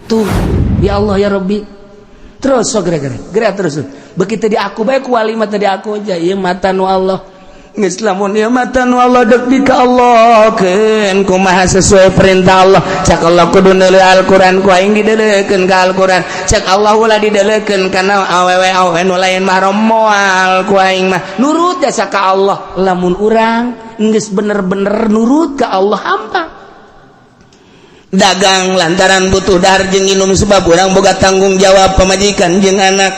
Tuh, ya Allah ya Rabbi. Terus sok geura geura terus. Begitu di aku bae ku wali mah tadi aku aja ieu mata nu Allah. Geus lamun ieu mata nu Allah dek di ka Allah keun kumaha sesuai perintah Allah. Cak Allah kudu neuleuh Al-Qur'an, ku aing dideulekeun ka Al-Qur'an. Cak Allah ulah dideulekeun kana awewe awewe nu lain mahram, moal ku aing mah nurut jasa ka Allah. Lamun urang geus bener-bener nurut ka Allah, hampang. Dagang lantaran butuh dahar jeung minum, sebab urang boga tanggung jawab pamajikan jeung anak,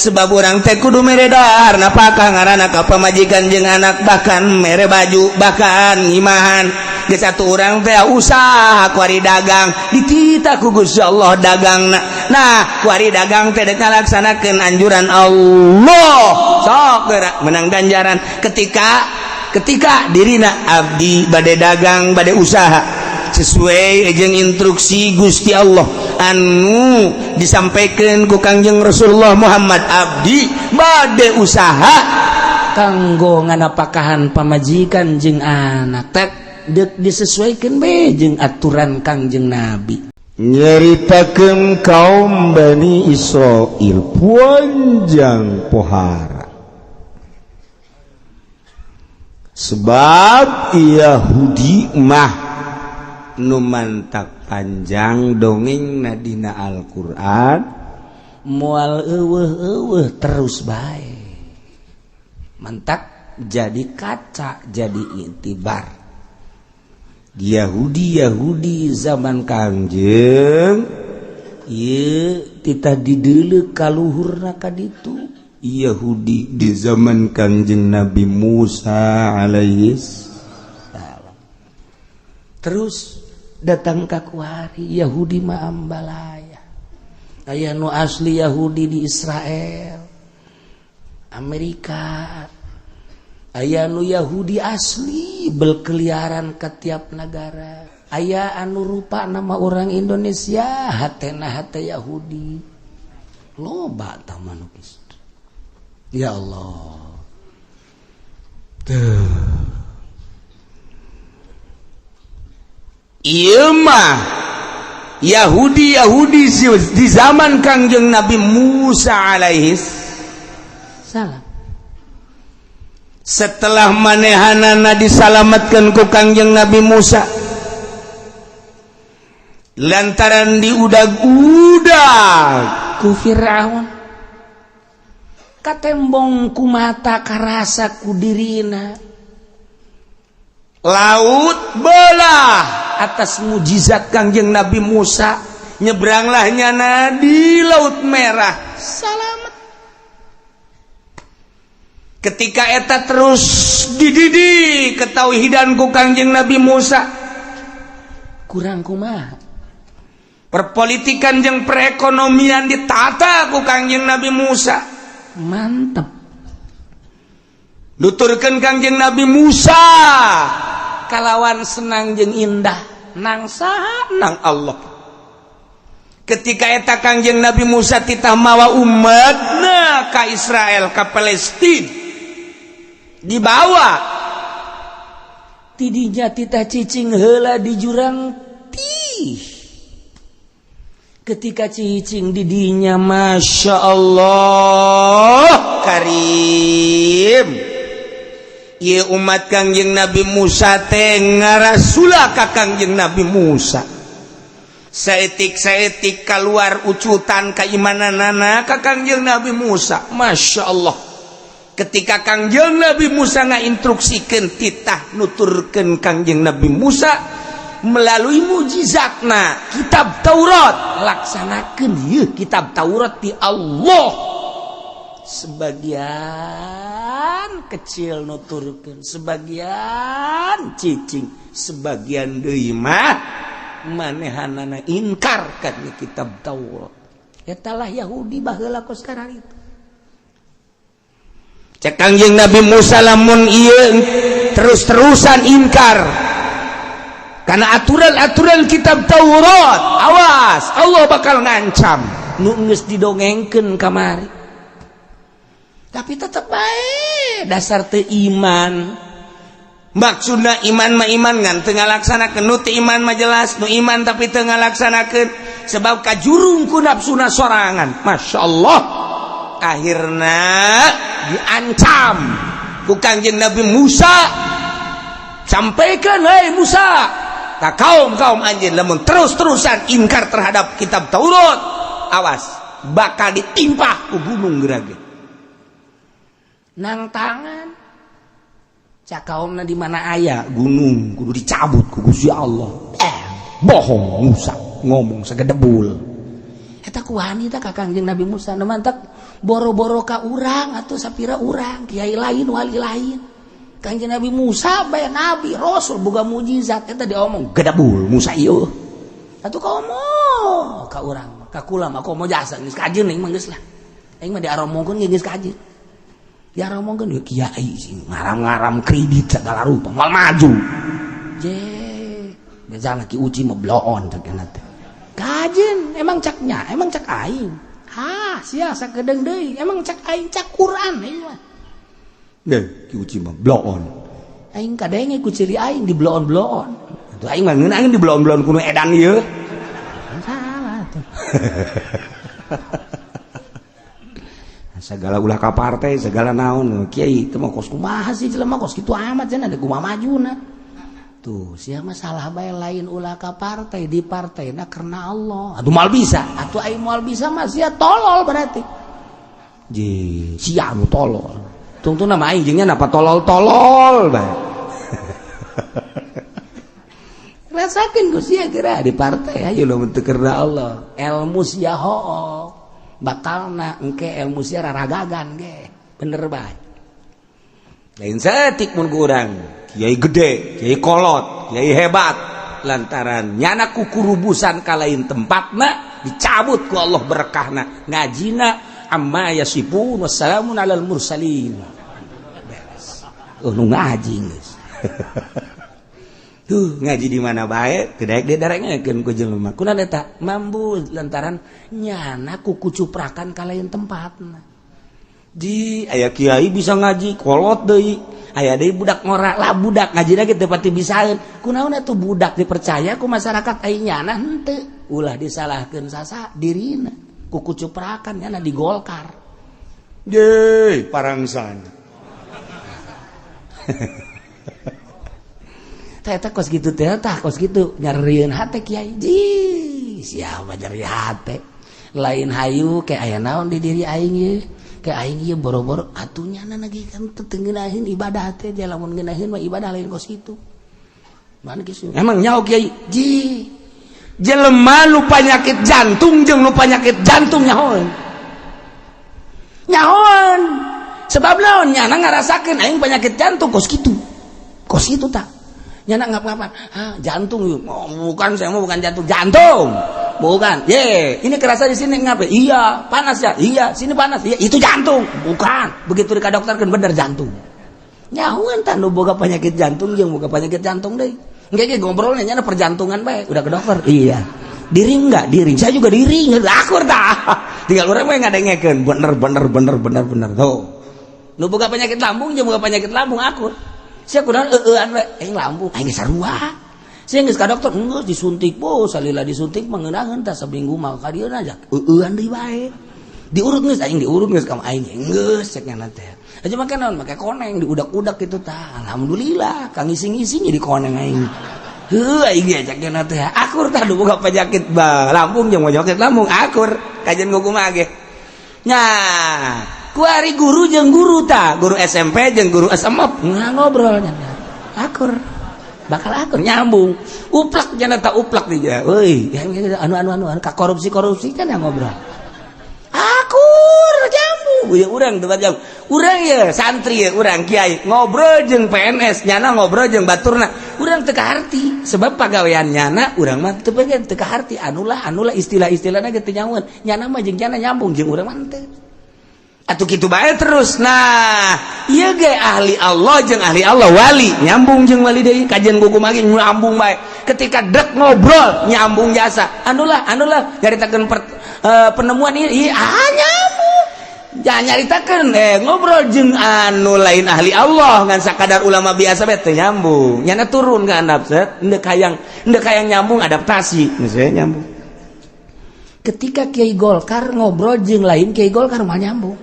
sebab urang teh kudu mere dahar, napakah ngaranna ka pamajikan jeung anak, bahkan mere baju, bahkan ngimahan. Geus satu urang teh usaha kuari dagang, dititah ku Gusti Allah dagangna. Nah, kuari dagang teh dek ngalaksanakeun anjuran Allah, sok geura menang ganjaran. Ketika ketika dirina abdi bade dagang, bade usaha sesuai jeung instruksi Gusti Allah anu disampaikan ku Kangjeng Rasulullah Muhammad, abdi bade usaha kanggo nganapakahan pamajikan jeung anak tek dek disesuaikan be jeung aturan Kangjeng Nabi. Nyeritakeun kaum Bani Israil panjang pohara, sebab Yahudi mah nu mantak panjang dongeng nadina Al-Qur'an. Moal euweuh-euweuh, terus bae mantak jadi kaca, jadi itibar Yahudi. Yahudi zaman Kangjeng ieu titah dideuleu kaluhurna ka ditu. Yahudi di zaman Kangjeng Nabi Musa alaihi salam terus datang ka kuari. Yahudi mah ambalaya, aya nu asli Yahudi di Israel, Amerika, aya nu Yahudi asli berkeliaran ke tiap negara, aya anu rupa nama orang Indonesia, hatena hate Yahudi. Loba taman. Ya Allah, tuh. Ieu mah Yahudi Yahudi di zaman Kangjeng Nabi Musa alaihi salam. Setelah manehanana disalamatkan ku Kangjeng Nabi Musa lantaran diudag-udag ku Firaun, katembong ku mata, karasa ku dirina. Laut belah atas mujizat Kangjeng Nabi Musa, nyebranglah nyana di Laut Merah, salamet. Ketika eta terus dididik ketauhidan ku Kangjeng Nabi Musa. Kurang kumaha? Perpolitikan jeung perekonomian ditata ku Kangjeng Nabi Musa. Mantep. Nuturkeun Kangjeng Nabi Musa kalawan senang jeung indah nang saha? Nang Allah. Ketika eta Kangjeng Nabi Musa titah mawa umatna ka Israel, ka Palestina, dibawa. Tidinya titah cicing heula di jurang Tih. Ketika cicing didinya, Masya Allah Karim. Ieu umat Kangjeng Nabi Musa teh ngarasula ka Kangjeng Nabi Musa. Saetik saetik keluar ucutan keimananana ka Kangjeng Nabi Musa. Masya Allah, ketika Kangjeng Nabi Musa ngainstruksikeun, titah nuturkeun Kangjeng Nabi Musa melalui mujizatna kitab Taurat, laksanakeun ieu kitab Taurat di Allah. Sebagian kecil nuturkeun, sebagian cicing, sebagian deui mah manehanana inkar kan kitab Taurat. Eta lah Yahudi baheula kos sekarang itu. Cek Kangjeng Nabi Musa, lamun ieu terus-terusan inkar karena aturan-aturan kitab Taurat, awas, Allah bakal ngancam. Nu geus didongengkeun kamari, tapi tetap baik dasar teu iman. Maksudna iman mah iman, ngan teu ngalaksanakeun. Nu teu iman mah jelas, nu iman tapi teu ngalaksanakeun. Sebab kajurung ku nafsuna sorangan. Masya Allah, akhirnya diancam ku Kangjeng Nabi Musa. Sampaikan, "Hei Musa, tak kaum kaum anjing, lamun terus-terusan ingkar terhadap kitab Taurat, awas bakal ditimpah ku gunung gerage." Nang tangan cak kaumna, di mana aya gunung kudu dicabut ku Gusti Allah. Eh, bohong Musa, ngomong segedebul. Eta ku wanita ka Kangjeng Nabi Musa. Nu mantak boro-boro ka urang atau sapira urang, kiai lain, wali lain, Kangjeng Nabi Musa bae, nabi rasul, boga mujizat, eta diomong gedebul Musa ieu. Atuh komo ka urang, ka kula mah komo jasa geus kajeun. Aing mah geus lah, aing mah diaromongkeun geus kajeun. Diaromongkeun ya kiai sing ngaram-ngaram kredit segala rupa moal maju. Je bejana ki uci mah bloon cek teh. Kajeun emang caknya, emang cak aing. Ha, sia sakedeung deui, emang cak aing, cak Quran aing mah. Deh, ki uci mah bloon. Aing kadenge ku ciri aing di bloon-bloon. Atuh aing mah ngeunaan di bloon-bloon kuno edan ieu. Salah tuh. Segala ulah ka partai, segala naon, kiai itu mah kos kumaha sih jelema, kos kitu amat cenah, ada kumaha majuna. Tuh, sia mah salah bae, lain ulah ka partai, di partai na karena Allah. Atuh moal bisa. Atuh aing moal bisa mah sia tolol berarti. Je, sia nu tolol. Tungtung nama aing jeung nya napa tolol-tolol bae. Rasakeun ku sia geura di partai ayo lo teu karena Allah. Ilmu sia hook. Bakalna engke ilmu sia raragagan ge. Bener bae. Lain saeutik mun ku urang, kiai gede, kiai kolot, kiai hebat, lantaran nyana kukurubusan ka lain tempatna, dicabut ku Allah berkahna ngajina. Amma yasifun wassalamun alal mursalin. Beres. Oh, nu ngaji geus. Tuh ngaji di mana bae teu daek didarengekeun ku jelema. Kunaon eta? Mambu lantaran nyana kukucuprakan ka lain tempatna. Di aya kiai bisa ngaji kolot deui, aya deui budak ngora lah, budak ngajina ge teu pati bisaeun. Kunaon atuh budak dipercaya ku masyarakat, ai nyana henteu? Ulah disalahkeun sasa dirina, kukucuprakan nyana di Golkar. Ye, parangsan. Teh eta kos kitu teh, tah kos kitu nyerieun hate kiai. Ji, siapa nyeri hate? Lain hayu ke aya naon di diri aing ye? Ke aing ieu boro-boro atuh nyana lagi kan teu ngeunaheun ibadah teh, lamun ngeunaheun mah ibadah lain kos kitu. Mana kieu? Emang nyaho kiai? Ji, jelema nu penyakit jantung jeung nu penyakit jantung nyahoeun. Nyahoeun. Sebab naon? Nyana ngarasakeun aing penyakit jantung kos kitu. Kos kitu tak. Nyana ngap-ngapan, ah, jantung yuk. Oh, bukan, saya mau bukan jantung, jantung. Bukan. Ye, ini kerasa di sini ngapa? Iya, panas ya. Iya, sini panas. Iya, itu jantung. Bukan. Begitu di dokter kan bener jantung. Nyahuan tah nu boga penyakit jantung jeung boga penyakit jantung deui. Engke ge ngobrolnya nyana perjantungan bae, udah ke dokter. Iya. Diri enggak? Diri. Saya juga diri. Akur tah. Tinggal urang mah ngadengekeun bener bener bener bener bener. Tuh. Nu boga penyakit lambung jeung boga penyakit lambung akur. Sia kunaon eueuan we? Aing lambung, aing geus sarua. Sia geus ka dokter, geus disuntik, po salila disuntik mah ngeunaheun tah saminggu mah ka dieu aja. Eueuan deui bae. Diurut geus, aing diurut geus ka aing geus cek nyana teh. Aja make naon? Make koneng diudak-udak kitu tah. Alhamdulillah, kang ngising-ngising jadi koneng aing. Heuh, aing ge cek nyana teh. Akur tah nu boga penyakit ba lambung jeung penyakit lambung akur. Kajian kumaha ge. Nya, kuari guru jeung guru tah, guru SMP jeung guru SMA Nggak ngobrol nyana. Akur. Bakal akur nyambung. Uplak nyana tak uplak dia. Euy, anu anu anu anu ka korupsi-korupsi kan yang ngobrol. Akur nyambung. Ya urang tempat jam. Urang ya santri ya urang kiai ngobrol jeung PNS, nyana ngobrol jeung baturna. Urang teu kaharti sebab pagawean nyana, urang mah teu pengen teu kaharti, anulah anulah istilah-istilahna ge teu nyahueun. Nyana mah jeung nyana nyambung, jeung urang mah teu. Atuh kitu bae terus. Nah, ieu ge ahli Allah jeung ahli Allah, wali nyambung jeung wali deui, kajian buku mah nyambung bae. Ketika dek ngobrol nyambung jasa. Anulah anulah nyaritakeun penemuan ieu, ieu ah nyambung. Jangan nyaritakeun ngobrol jeung anu lain ahli Allah ngan sakadar ulama biasa bae teu nyambung. Nyana turun ke handap set, henteu hayang nyambung adaptasi, misalnya nyambung. Ketika Kiai Golkar ngobrol jeung lain Kiai Golkar, moal nyambung,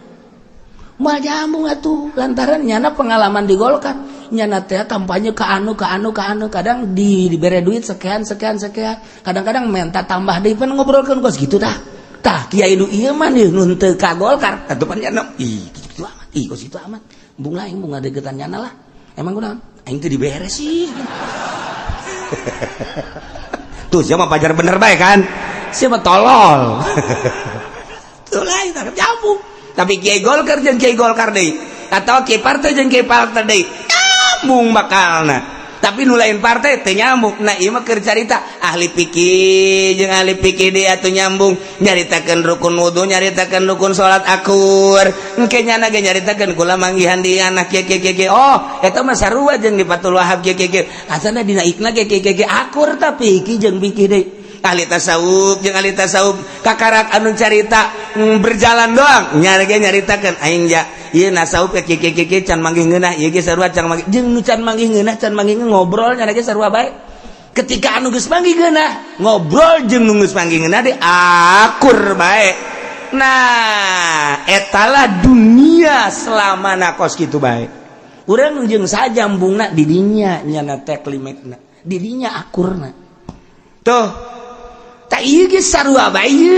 moal nyambung atuh, lantaran nyana pengalaman di Golkar, nyana teh kampanye ke anu, ke anu, ke anu, kadang dibere duit sekian sekian sekian, kadang-kadang minta tambah deui, pan ngobrolkeun kos gitu. Tah, tah, kiai nu ieu mah nu teu ka Golkar atuh pan nyana, ih, gitu amat, ih, kos itu amat, embung lah, embung ngadeukeutan nyana lah. Emang kunaon aing teu dibere sih? Tuh, siapa pajar bener baik kan, siapa tolol tuh lain nyambung. Tapi Kiai Golkar jeung Kiai Golkar deui atau Kiai partai jeung Kiai partai deui nyambung bakalna, tapi nu lain partai teu nyambung. Nah, ieu mah keur carita ahli fikih jeung ahli fikih deui atuh nyambung, nyaritakeun rukun wudu, nyaritakeun rukun salat, akur. Engke nyana ge nyaritakeun kula manggihan di anak kieu kieu kieu, oh, eta mah sarua jeung di Fathul Wahab kieu kieu kieu, asana dina ikna kieu kieu kieu, akur. Tapi fikih jeung fikih deui, ahli tasawuf jeung ahli tasawuf, kakarak anu carita berjalan doang, nyari ge nyaritakeun aing ja ieu nasawuf kieu kieu kieu, can manggih ngeunah, ieu ge sarua can manggih, jeung nu can manggih ngeunah, can manggih ngobrol nyari ge sarua bae. Ketika anu geus manggih ngeunah ngobrol jeung nu geus manggih ngeunah deui, akur bae. Nah, etalah dunia selama nakos kitu bae. Urang jeung sajambungna di dinya, nyana teh klimekna di dinya, akurna. Tuh, tak ieu ge sarua bae.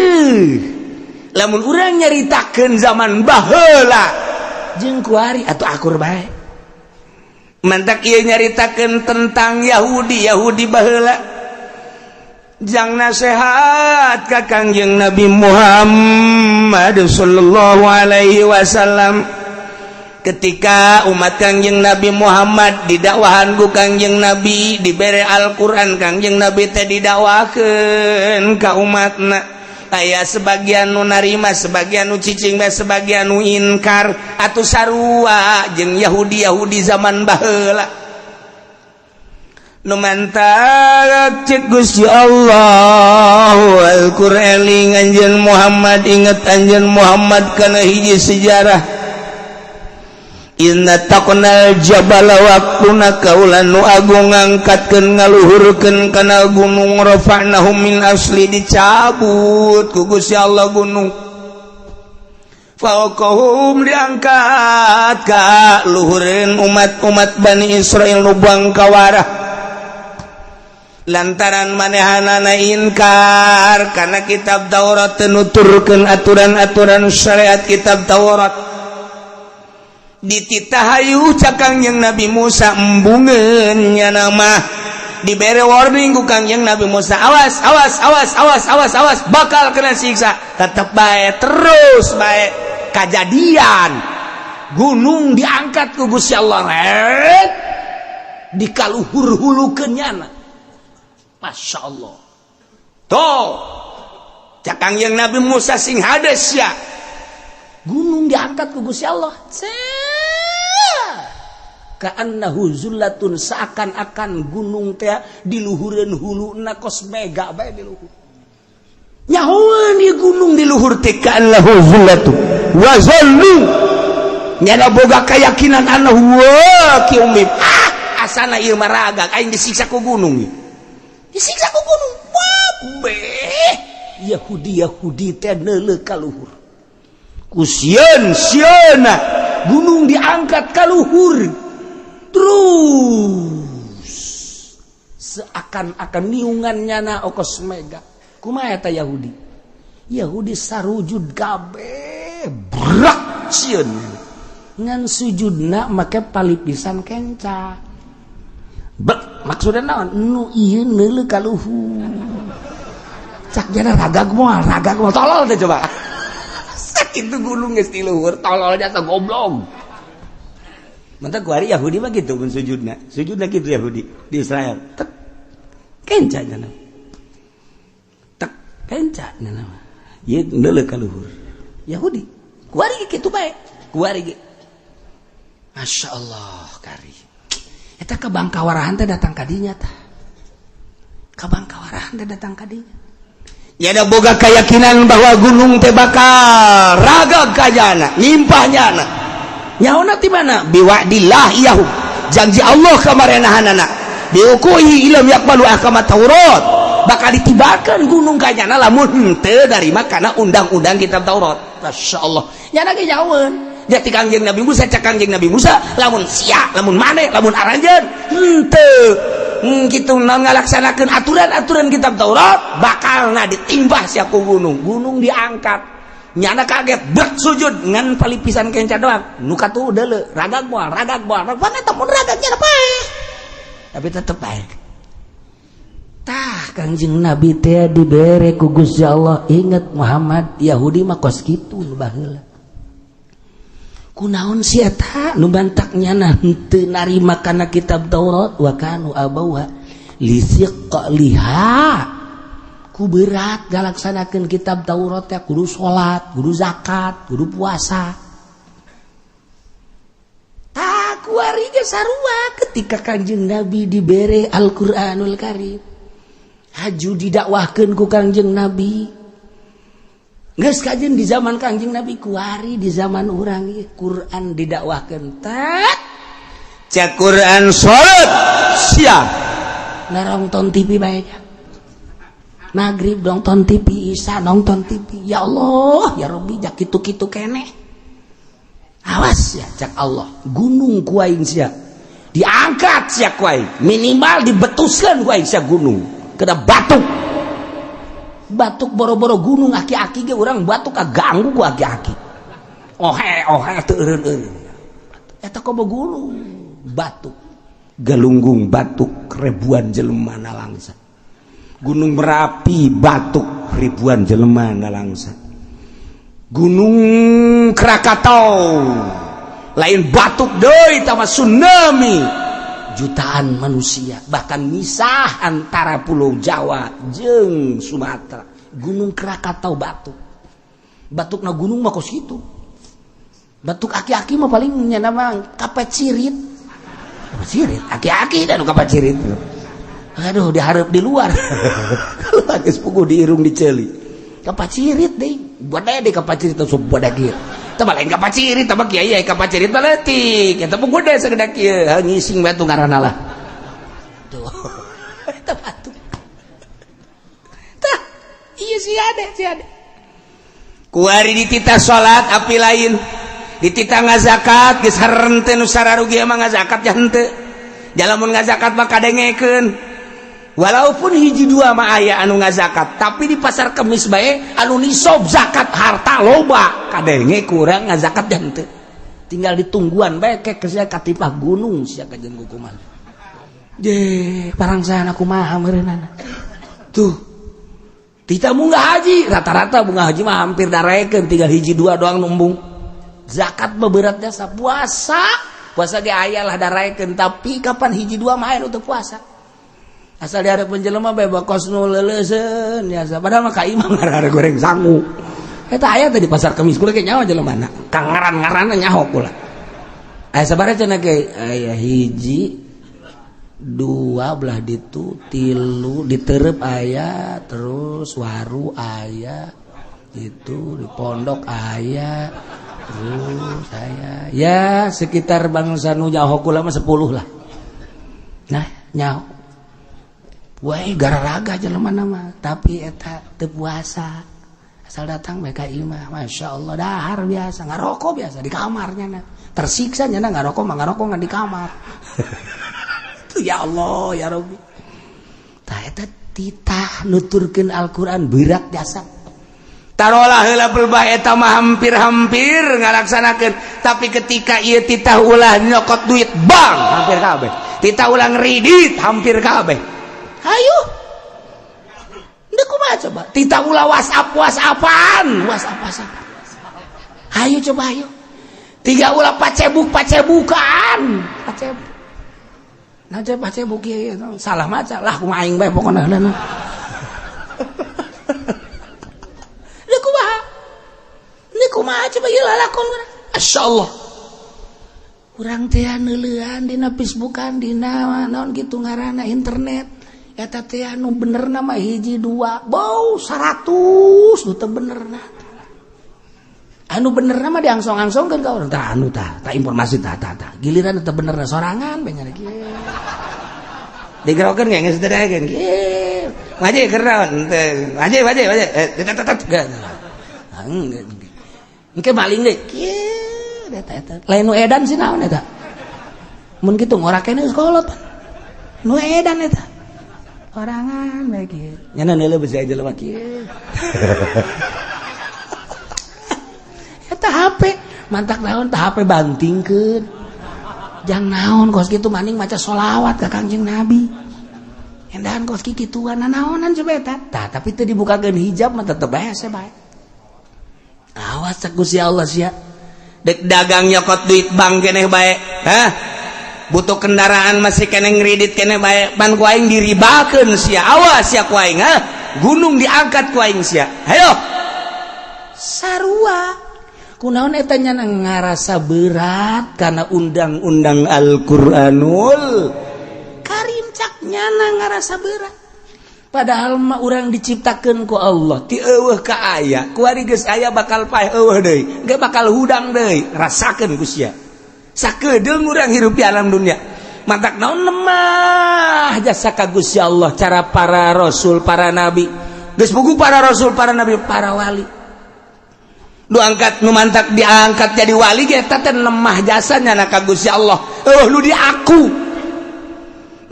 Lamun urang nyaritakeun zaman baheula jeung kuari atau akur bae. Mantak ieu nyaritakeun tentang Yahudi, Yahudi baheula jang nasehat ka Kangjeng Nabi Muhammad sallallahu alaihi wasallam. Ketika umat Kangjeng Nabi Muhammad didakwahan ku Kangjeng Nabi, dibere Al-Qur'an, Kangjeng Nabi teh didakwakeun ka umatna, aya sebagian nu narima, sebagian nu cicing bae, sebagian nu inkar. Atau sarua jeung Yahudi, Yahudi zaman baheula nu mantak cek Gusti Allah, Al-Qur'an, eling anjeun Muhammad, inget anjeun Muhammad kana hiji sejarah. Inna taqnal jabala, waktuna kaula nu agung ngangkatkeun, ngaluhurkeun kana gunung. Rafa'nahu min asli, dicabut ku Gusti Allah gunung. Fauqahum, diangkat ka luhureun umat-umat Bani Israel nu bangkawarah lantaran manehanana inkar karena kitab Taurat teu nuturkeun aturan-aturan syariat. Kitab Taurat dititah hayu cak Kangjeng Nabi Musa, embungeun nyana mah. Dibere warning ku Kangjeng Nabi Musa, awas, awas, awas, awas, awas, awas, bakal kena siksa. Tetep bae, terus bae, kejadian gunung diangkat ku Gusti Allah, dikaluhur hulukeun nyana. Masya Allah. Tuh, cak Kangjeng Nabi Musa, sing hades ya. Gunung diangkat ku Gusti Allah, ka'annahu zullatun, seakan-akan gunung teh diluhureun huluna kos mega bae di luhur. Nyahoeun di gunung di luhur teh ka'annahu zullatun wa zallu, nyana boga keyakinan annahu waqi'un. Ah, asana ieu mah ragag, aing disiksa ku gunung, disiksa ku gunung. Wah, Yahudi, Yahudi teh neuleuh ka luhur. Ku sieun sieuna. Gunung diangkat ka luhur terus, seakan-akan niungan nyana okos mega. Kumaha eta Yahudi? Yahudi sarujud kabeh, brak, sieun. Ngan sujudna make palipisan kenca. Bek, maksudna naon? Nu ieu neuleuh ka luhur, cak jana ragag moal, ragag moal. Tolol teh coba. Sakitu gunung geus di luhur, tolol jasa goblok. Mantap kuari Yahudi mah gitu mun sujudna. Sujudna gitu Yahudi di Israel. Tek kenca nyana. Tek kenca nyana. Ieu neuleuh ka luhur. Yahudi. Kuari kitu bae. Kuari ge. Masya Allah kari. Eta kabangkawarahan teh datang ka dinya tah. Kabangkawarahan teh datang ka dinya. Ya, ada boga keyakinan bahwa gunung teh bakal ragag kajana, nyimpah nyana. Nyaona ti mana? Biwa'dillah iyahu. Janji Allah kamarenahanana. Biukuhi ilam yakbalu ahkama Taurat. Bakal ditibakan gunung kanyana lamun henteu narima kana undang-undang kitab Taurat. Masya Allah, nyana ge nyaweun. Jadi Kangjeng Nabi Musa, cak Kangjeng Nabi Musa, lamun sia, lamun maneh, lamun aranjeun henteu kitu naon ngalaksanakeun aturan-aturan kitab Taurat, bakalna ditimbah sia ku gunung. Gunung diangkat, nyana kaget, bek sujud ngan palipisan kenca doang. Nu katuh deuleu ragag moal, ragag moal, ragag eta mun ragag nyana pae, tapi tetep bae. Tah, Kangjeng Nabi teh dibere ku Gusti Allah, inget Muhammad, Yahudi mah kos kitu nu baheula. Kunaon si eta nu bantak nyana henteu narima kana kitab Taurat? Wa kanu abauha lisiqliha, ku berat ngalaksanakeun kitab Taurat teh, kudu salat, kudu zakat, kudu puasa. Tah, kuari ge sarua ketika Kanjeng Nabi dibere Al-Qur'anul Karim, haju didakwahkeun ku Kangjeng Nabi. Geus kajen di zaman Kangjeng Nabi, kuari di zaman urang ieu Quran didakwahkeun, tat. Cek Quran, salat sia. Nonton TV bae, maghrib nonton TV, Isya nonton TV. Ya Allah, ya Rabbi, jak kitu-kitu keneh, awas ya, cak Allah, gunung ku aing sia diangkat sia ku aing, minimal dibetuskan ku aing sia gunung. Kena batuk batuk boro-boro gunung, aki-aki ge urang batuk kaganggu ku aki-aki, ohe ohe teu eureun-eureun. Eta komo gunung batuk. Galunggung batuk, ribuan jelema nalangsa. Gunung Merapi batuk, ribuan jelema nalangsa. Gunung Krakatau lain batuk deui, tama tsunami, jutaan manusia, bahkan misah antara Pulau Jawa jeung Sumatera. Gunung Krakatau batuk. Batuk na gunung mah kos kitu, batuk aki-aki mah paling nyana mah kapet cirit, kapet cirit aki-aki dan kapet cirit. Aduh, diharap di luar kalau geus puguh di irung diceli kapat cirit deh, buat deh kapat cirit tuh buat kieu. Tah, lain kapat cirit tah kiai, kapat cirit mah leutik. Eta mah gede sagede kieu, ngising batu ngaranna lah tuh. Eta batuk. Tah, iya sih, ada sih, ada. Kuari dititah salat api lain, dititah ngazakat geus harente. Nu sararugi emang ngazakat ya henteu, jalamun ngazakat mah kadengekeun. Walaupun hiji dua mah aya anu ngazakat, tapi di pasar Kemis bae anu nisob zakat harta loba, kadenge kurang ngazakat ya henteu, tinggal ditungguan bae kek sia katipah gunung sia kajen kukuman je parangsana kumaha meureunana tuh. Tidak munggah haji, rata-rata bunga haji mah hampir darekeun, tinggal hiji dua doang numbung. Zakat mah berat jasa. Puasa, puasa ge aya lah darekeun, tapi kapan hiji dua mah aya untuk puasa. Asal dihareupeun jelema bae bakos nu leuleuseun biasa, padahal mah ka imam ngarara goreng sangu. Eta aya teh di pasar Kemis, kula ge nyawa jelemana kang ngaran-ngaranna nyaho kula. Aya sabaraha cenah ge? Aya hiji dua belah ditu, tilu diterep aya, terus waru aya, itu di pondok aya, terus saya ya sekitar bangsa nu nyaho kula mah 10 lah. Nah, nyaho wae gararaga jelema nama, tapi eta teu puasa, asal datang bae ka imah. Masya Allah, dahar biasa, ngarokok biasa di kamarnya. Nah, tersiksa nya ngarokok mah, ngarokok ngan di kamar. Ya Allah, ya Rabbi, tah eta titah nuturkeun Al-Qur'an berat jasa. Tarolah heula pelbah eta mah hampir-hampir ngalaksanakeun, tapi ketika ieu titah ulah nyokot duit bank, hampir kabeh. Titah ulah ngredit, hampir kabeh. Ayo. Ndek kumaha coba? Titah ulah WhatsApp WhatsAppan, WhatsApp WhatsApp. Ayo coba, ayo. Tiga ulah pacebuk pacebukan, pacebuk. Nah, coba pacebuk ieu salah maca lah, kumaha aing bae pokona heula. Ndek kumaha? Ndek kumaha coba ieu lalakon? Masya Allah. Urang teh neuleuan dina Facebookan, dina naon kitu ngaranna, internet. Eta teh anu bener nama hiji dua, bau 100 nu teu bener na. Anu bener nama diangsong-angsongkeun ka urang. Tah, anu tah, tah informasi tah tah tah. Giliran teu bener sorangan bae nya kieu. Digerokeun ge geus teu daekeun kieu. Ngaji keur henteu. Ngaji, ngaji, ngaji. Eh, tetep tetep. Engke maling deui. Kieu eta eta. Lain nu edan sih, naon eta? Mun kitu ngora keneh geus kolot. Nu edan eta. Orangan bae kieu. Nyana neuleuh besi aja jelema kieu. Eta HP mantak naon tah, HP bantingkeun. Jang naon kos kitu, maning maca sholawat ka Kangjeng Nabi. Endahan kos kikituan naonan coba eta. Tah, tapi teu dibukakeun hijab mah tetep bae hese bae. Awas cek Gusti Allah sia. Dek dagang nyokot duit bank keneh bae. Hah? Butuh kendaraan masih keneh ngredit keneh bae. Pan ku aing diribakeun sia. Awas sia ku aing, ha? Gunung diangkat ku aing sia. Hayo. Sarua. Kunaon eta nyana ngarasa berat karena undang-undang Al-Qur'anul Karim, cak nyana ngarasa berat. Padahal mah urang diciptakeun ku Allah ti eueuh ka aya, kuari geus aya bakal paeh, eueuh deui, ge bakal hudang deui. Rasakeun ku sia. Sakedeung urang hirup di alam dunia. Matak naon, lemah jasa ka Gusti Allah, cara para rasul, para nabi. Geus buku para rasul, para nabi, para wali. Nu angkat, nu mantak diangkat jadi wali ge eta teh lemah jasanya na ka Gusti Allah. Eueuh nu diaku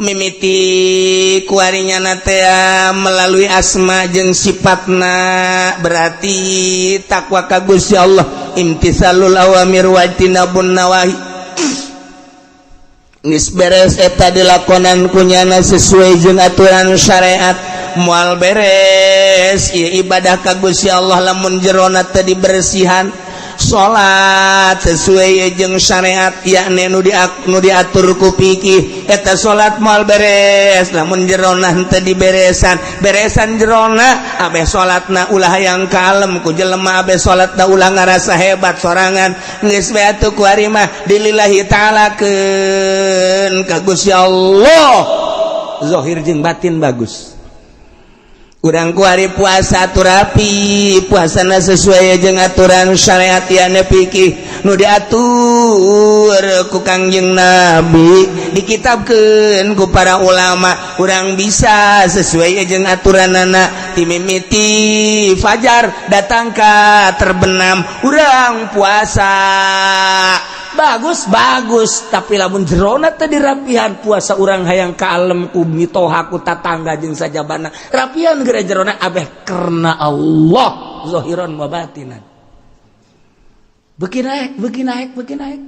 mimiti kuarinya natea melalui asma jeung sifatna, berarti takwa ka Gusti Allah, imtisalul awamir wajtinabun nawahi. Geus beres eta dilakonan kunyana sesuai jeung aturan syariat, moal beres ieu ibadah ka Gusti Allah lamun jerona teu dibersihan. Salat sesuai jeung syariat, yakni nu diatur ku fikih, eta salat moal beres lamun jerona henteu diberesan. Beresan jerona, abeh salatna ulah yang kalem ku jelema, abeh salatna ulah ngarasa hebat sorangan. Geus bae atuh, kuari mah dilillahi ta'alakeun ka Gusti Allah, Zohir jeung batin bagus. Urang kuari puasa atuh rapi, puasana sesuai jeung aturan syariat ya fikih nu diatur ku Kangjeng Nabi, dikitabkeun ku para ulama. Urang bisa sesuai jeung aturanana, ti mimiti fajar datang ka terbenam urang puasa. Bagus, bagus, tapi lamun jerona teu dirapihan, puasa urang hayang kalem ku mitoha, ku tatangga jeung sajabana. Rapihan geura jerona, abeh karena Allah, zahiran wa batinan. Beuki naik, beuki naik, beuki naik.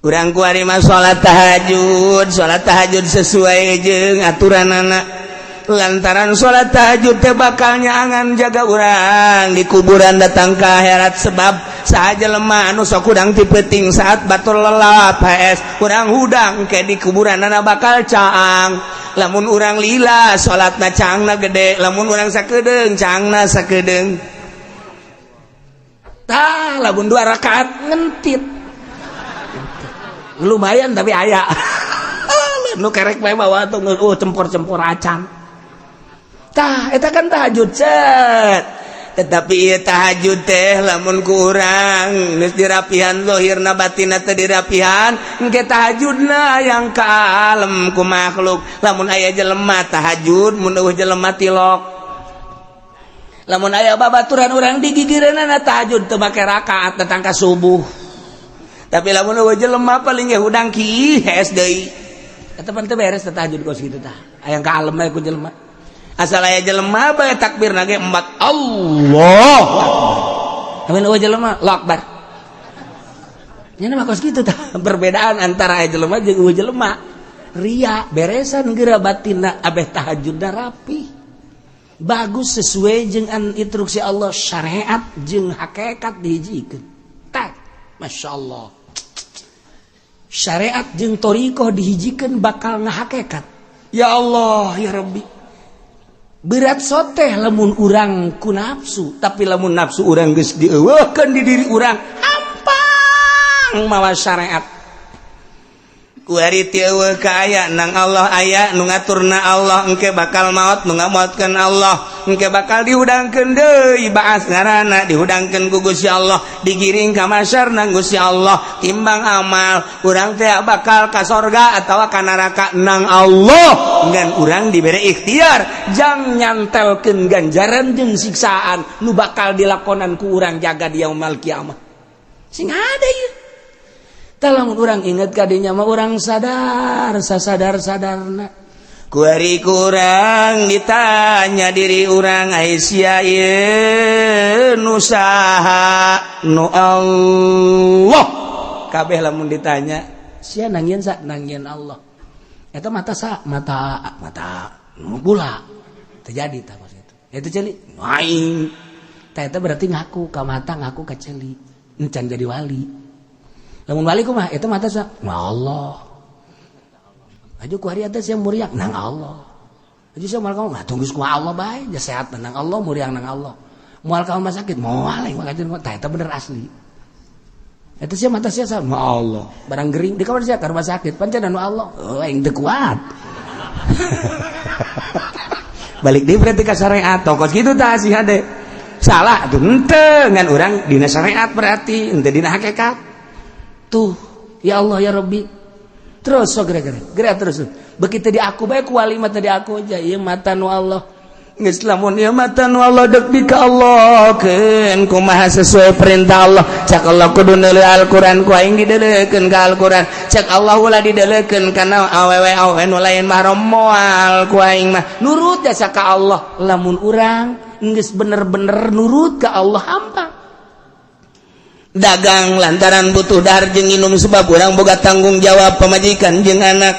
Urang kuari mah salat tahajud, salat tahajud sesuai jeung aturanana, lantaran salat tahajud teh bakal nyaangan jaga urang di kuburan datang ke akhirat, sebab sahaja lemah anu sok hudang ti peuting, saat batur lelap HS urang hudang ke di kuburan ana bakal caang. Lamun urang lila salatna, caangna gede. Lamun urang sakedeung, caangna sakedeung. Tah, lamun dua rakaat ngentit lumayan, tapi aya nu kerek bae bawa tuh cempor-cempor acan. Tah, eta kan tahajud cet. Tetapi ieu tahajud teh lamun kurang geus dirapihan zahirna, batinna teh dirapihan, engke tahajudna yang kalem ku makhluk. Lamun aya jelema tahajud, mun eueuh jelema tilok. Lamun aya babaturan urang digigireunana tahajud teu make rakaat datang ka subuh. Tapi lamun eueuh jelema paling ge hudang ki hes deui. Eta pan teu beres tahajud kos kitu. Tah, aya kalem bae ku jelema. Asal aya jelema bae takbir nage empat, Allah. Lamun eueuh jelema, Allahu Akbar. Nya mah kos kitu. Tah, perbedaan antara aya jelema jeung eueuh jelema, ria. Beresan geura batinna, abeh tahajudna rapi, bagus, sesuai jeung instruksi Allah. Syariat jeung hakikat dihijikeun. Tah, Masya Allah, syariat jeung thoriqoh dihijikeun bakal ngahakekat. Ya Allah, ya Rabbi, berat soteh lamun urang ku nafsu. Tapi lamun nafsu urang geus dieuweuhkeun di diri urang, hampang mawa syariat. Kuari ti eueuh ka aya, nang Allah aya, nu ngaturna Allah. Engke bakal maot, nu ngamaotkeun Allah. Engke bakal dihudangkeun deui baas ngaranna dihudangkeun ku Gusti Allah, digiring ka masyarna Gusti Allah. Timbang amal urang teh bakal ka sorga atawa ka neraka nang Allah. Ngan urang dibere ikhtiar jang nyantelkeun ganjaran jeung siksaan nu bakal dilakonan ku urang jaga di yaumul kiamah. Sing ada ieu. Tah lamun urang inget kadinya mah urang sadar sasadar-sadarna. Kuari kurang ditanya diri urang Aisyah ieu nu saha nu Allah kabeh lamun ditanya sia nangieun sa nangieun Allah eta mata sa mata mata nu gula terjadi tah maksud itu eta ceuli aing tah eta berarti ngaku ka mata ngaku ka ceuli encan jadi wali lamun wali kumaha eta mata sa Allah. Aju ku hari atas yang muriang nang Allah. Aju sia moal kamu mah tunggu ku Allah bae, ja sehat nang Allah, muriang nang Allah. Moal kamu mah sakit, moal aing mah kajeun tah eta bener asli. Eta sia mata sia sama Allah. Barang gering di kamar sia ka rumah sakit, pancen anu Allah. Oh aing teu kuat. Balik deui berarti ka syariat, tokos kitu tah si hade. Salah atuh henteu ngan urang dina syariat berarti henteu dina hakikat. Tuh, ya Allah ya Rabbi. Terus so geura-geura, geura terus. Begitu di aku bae ku wali mata di aku aja ieu mata nu Allah. Geus lamun ieu mata nu Allah deuk di ka Allah keun kumaha sesuai perintah Allah. Cak Allah kudu neuleuh Al-Qur'an ku aing dideulekeun ka Al-Qur'an. Cak Allah ulah dideulekeun kana awewe awewe nu lain mahram moal ku aing mah. Nurut jasa ka Allah. Lamun urang geus bener-bener nurut ka Allah hampa. Dagang lantaran butuh dahar jeung minum sebab urang boga tanggung jawab pamajikan jeung anak,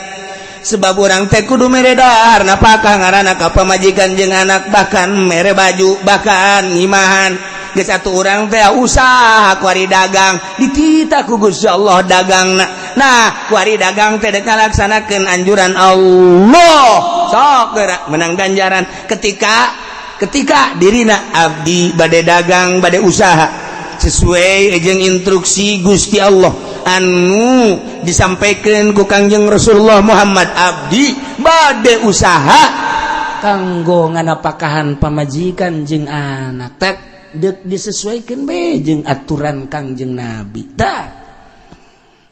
sebab urang teh kudu mere dahar napakah ngaranna ka pamajikan jeung anak, bahkan mere baju bahkan ngimahan. Geus atuh urang teh usaha kuari dagang dititah ku Gusti Allah dagangna. Nah kuari dagang teh dek ngalaksanakeun anjuran Allah sok geura menang ganjaran ketika ketika dirina abdi bade dagang bade usaha sesuai jeung instruksi Gusti Allah anu disampaikan ku Kangjeng Rasulullah Muhammad, abdi bade usaha kanggo nganapakahan pamajikan jeung anak tek dek disesuaikan be jeung aturan Kangjeng Nabi. Tah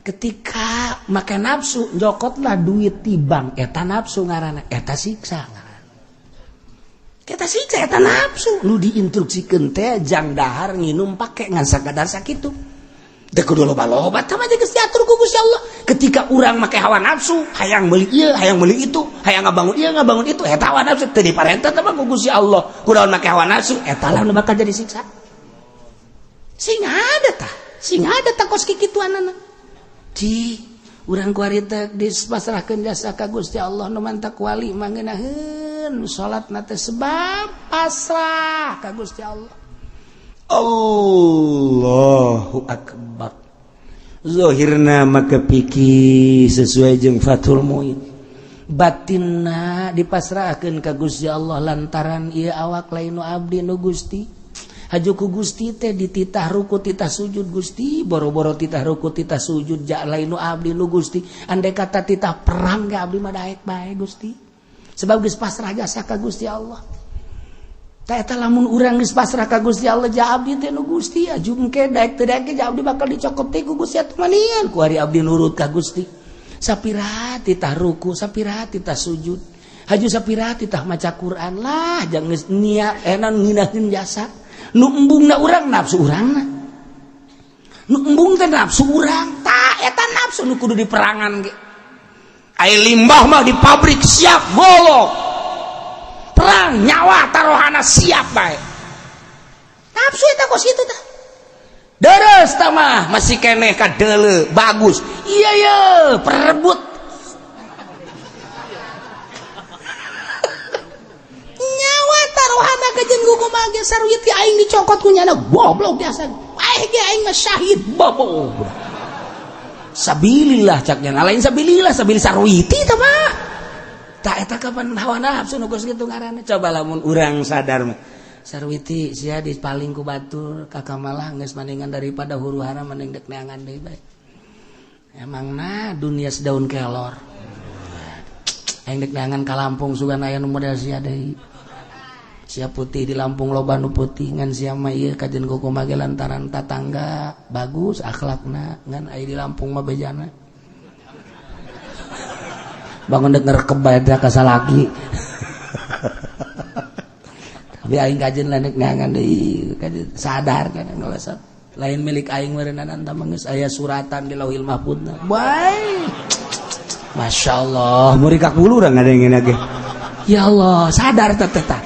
ketika make nafsu jokotlah duit ti bank eta nafsu ngaranna, eta siksa ngaranna, eta siksa, eta nafsu. Nu diinstruksikeun teh jang dahar nginum pake ngan sakadar sakitu teu kudu loba-loba tah mah geus diatur ku Gusti Allah. Ketika urang make hawa nafsu hayang meuli ieu hayang meuli itu hayang ngabangun ieu ngabangun itu eta hawa nafsu teu diparentah teh mah ku Gusti Allah kunaon make hawa nafsu eta lah nu bakal jadi siksa. Sing ada tah sing ada tah kos kikituanana ci urang kuari teh dipasrahkeun jasa ka Gusti Allah nu mantak wali mangeunaheun salat na teh sebab pasrah ka Gusti Allah. Allahu akbar. Zahirna maka pikir sesuai jeung Fathul Muin, batinna dipasrahkeun ka Gusti Allah lantaran ieu awak lain nu abdi nu Gusti. Haju ku Gusti teh dititah ruku titah sujud Gusti, boro-boro titah ruku titah sujud ja lain nu abdi nu Gusti. Andai kata titah perang ge abdi mah daek bae Gusti, sebab geus pasrah jasa ka Gusti Allah. Tah eta lamun urang geus pasrah ka Gusti Allah ja abdi teh nu Gusti aju engke daek teu daek ja abdi bakal dicokot teh ku Gusti atuh manian ku ari abdi nurut ka Gusti. Sapira titah ruku, sapira titah sujud, haju sapira titah maca Quran lah jangan geus niat enan ngeunaheun jasa. Nu embungna urang nafsu urangna, nu embung teh nafsu urang tah eta nafsu nu kudu diperangan ge. Ai limbah mah di pabrik siap golok perang nyawa taruhana siap bae nafsu eta kos kitu tah. Deres tah mah masih keneh ka deuleu bagus iya ye perebut nyawa taruhana ka jeung kumaha ge saruit aing dicokot ku nyana goblok biasa aing ge aing mah syahid bobo sabilillah cak nya lain sabilillah sabil saruiti tah mah. Tah eta kapan hawa nafsu nu geus kitu ngaranna. Coba lamun urang sadar mah sarwiti sia dipaling ku batur ka kamalah geus mendingan daripada huru hara mending dek neangan deui bae. Emangna dunia sedaun kelor aing dek neangan ka Lampung sugan aya nu model sia deui. Sia putih di Lampung loba nu putih, ngan sia mah ieu kajen kumaha ge lantaran tatangga bagus akhlakna, ngan aya di Lampung mah bejana. Bangun dek ngerekeb bae teh ka salaki. Tapi aing kajen lah nek neangan deui, kajen sadar kan ngelesat. Lain milik aing meureunana tah geus aya suratan di Lauhil Mahfudna. Bae. Masya Allah, Murid bulu urang ngadengin ge. Ya Allah, sadar teh teh tah.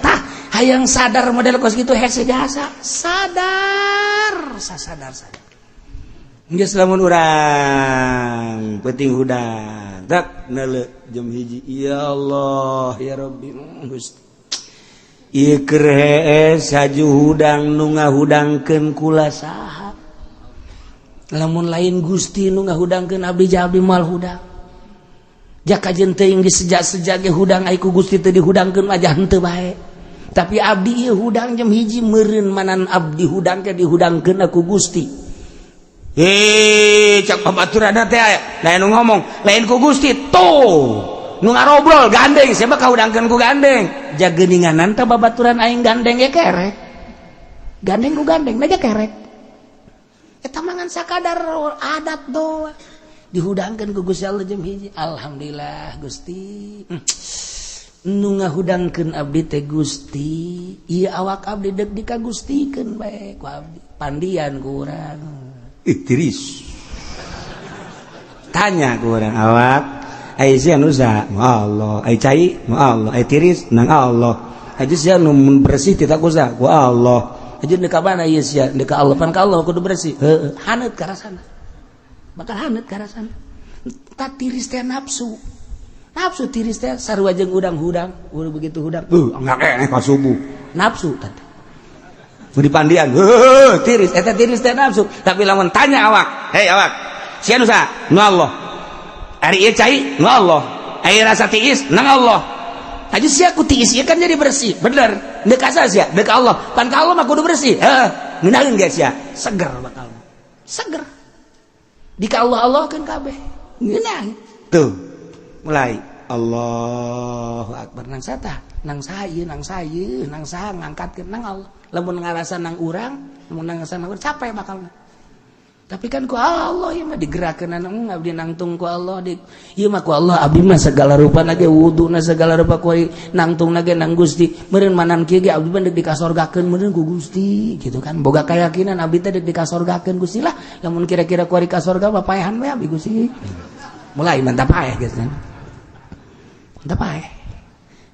Hayang sadar model kos gitu hese jasa. Sadar, sadar sadar. Geus lamun urang peuting hudang, dak neuleu jam 1. Ya Allah, ya Rabbi, Gusti. Ieu keur hees haju hudang nu ngahudangkeun kula saha? Lamun lain Gusti nu ngahudangkeun abdi, abdi moal hudang. Jaka jeung teuing geus sejak-sejak ge hudang ai ku Gusti teu dihudangkeun mah henteu bae. Tapi abdi ieu hudang jam 1, meureun manan abdi hudang ke dihudangkeun ku Gusti. Hei, cak babaturan teh aya. Lain nu ngomong, lain ku Gusti tuh. Nu ngarobrol gandeng, siapa kahudangkeun ku gandeng? Jageuninganan teh babaturan aing gandeng ge kerek. Gandeng ku gandeng aja kerek. Eta mangan sakadar adat doang. Dihudangkeun ku Gusti Allah jam 1. Alhamdulillah Gusti. Nu ngahudangkeun abdi teh Gusti. Ieu awak abdi deuk dikagustikeun bae ku abdi. Pandian ku urang. Ih, tiris. Tanya ku urang awak, ai sia nu saha? Allah. Ai cai? Allah. Ai tiris? Nang Allah. Aja sia nu bersih tita ku saha? Ku Allah. Aja deuk ka mana ieu sia? Deuk ka Allah, pan ka Allah kudu bersih. Heueuh, haneut ka rasana. Bakal haneut ka rasana. Ta tiris teh nafsu. Nafsu tiris teh sarua jeung udang-hudang, udah begitu hudang. Enggak keneh ka subuh. Nafsu tadi. Mun dipandian, heuh, tiris, eta tiris teh nafsu. Tapi lamun tanya awak, hei awak, sia nu saha? Nu Allah. Ari ieu cai? Nu Allah. Ari rasa tiis? Nang Allah. Aja sia ku tiis ieu kan jadi bersih. Bener. Deuk ka sia, deuk ka Allah. Pan ka Allah mah kudu bersih. Heeh. Ngeunaheun ge sia? Seger bakal. Seger. Di ka Allah Allah kan kabeh. Ngeunah. Tuh. Mulai Allahu Akbar nang sata, nang saha nang saha nang saha ngangkatkeun nang Allah. Lamun ngarasa nang urang, lamun ngarasa nang urang capek bakal. Tapi kan ku Allah ieu mah digerakkeun nang abdi nangtung ku Allah di ieu mah ku Allah abdi mah segala rupa ge wuduna segala rupa ku nangtung ge nang Gusti. Meureun manan kieu ge abdi mah deuk dikasorgakeun meureun ku Gusti gitu kan. Boga keyakinan abdi teh deuk dikasorgakeun Gusti lah. Lamun kira-kira ku ari ka sorga mah paehan we abdi Gusti. Mulai mantap paeh gitu kan. Mantap paeh.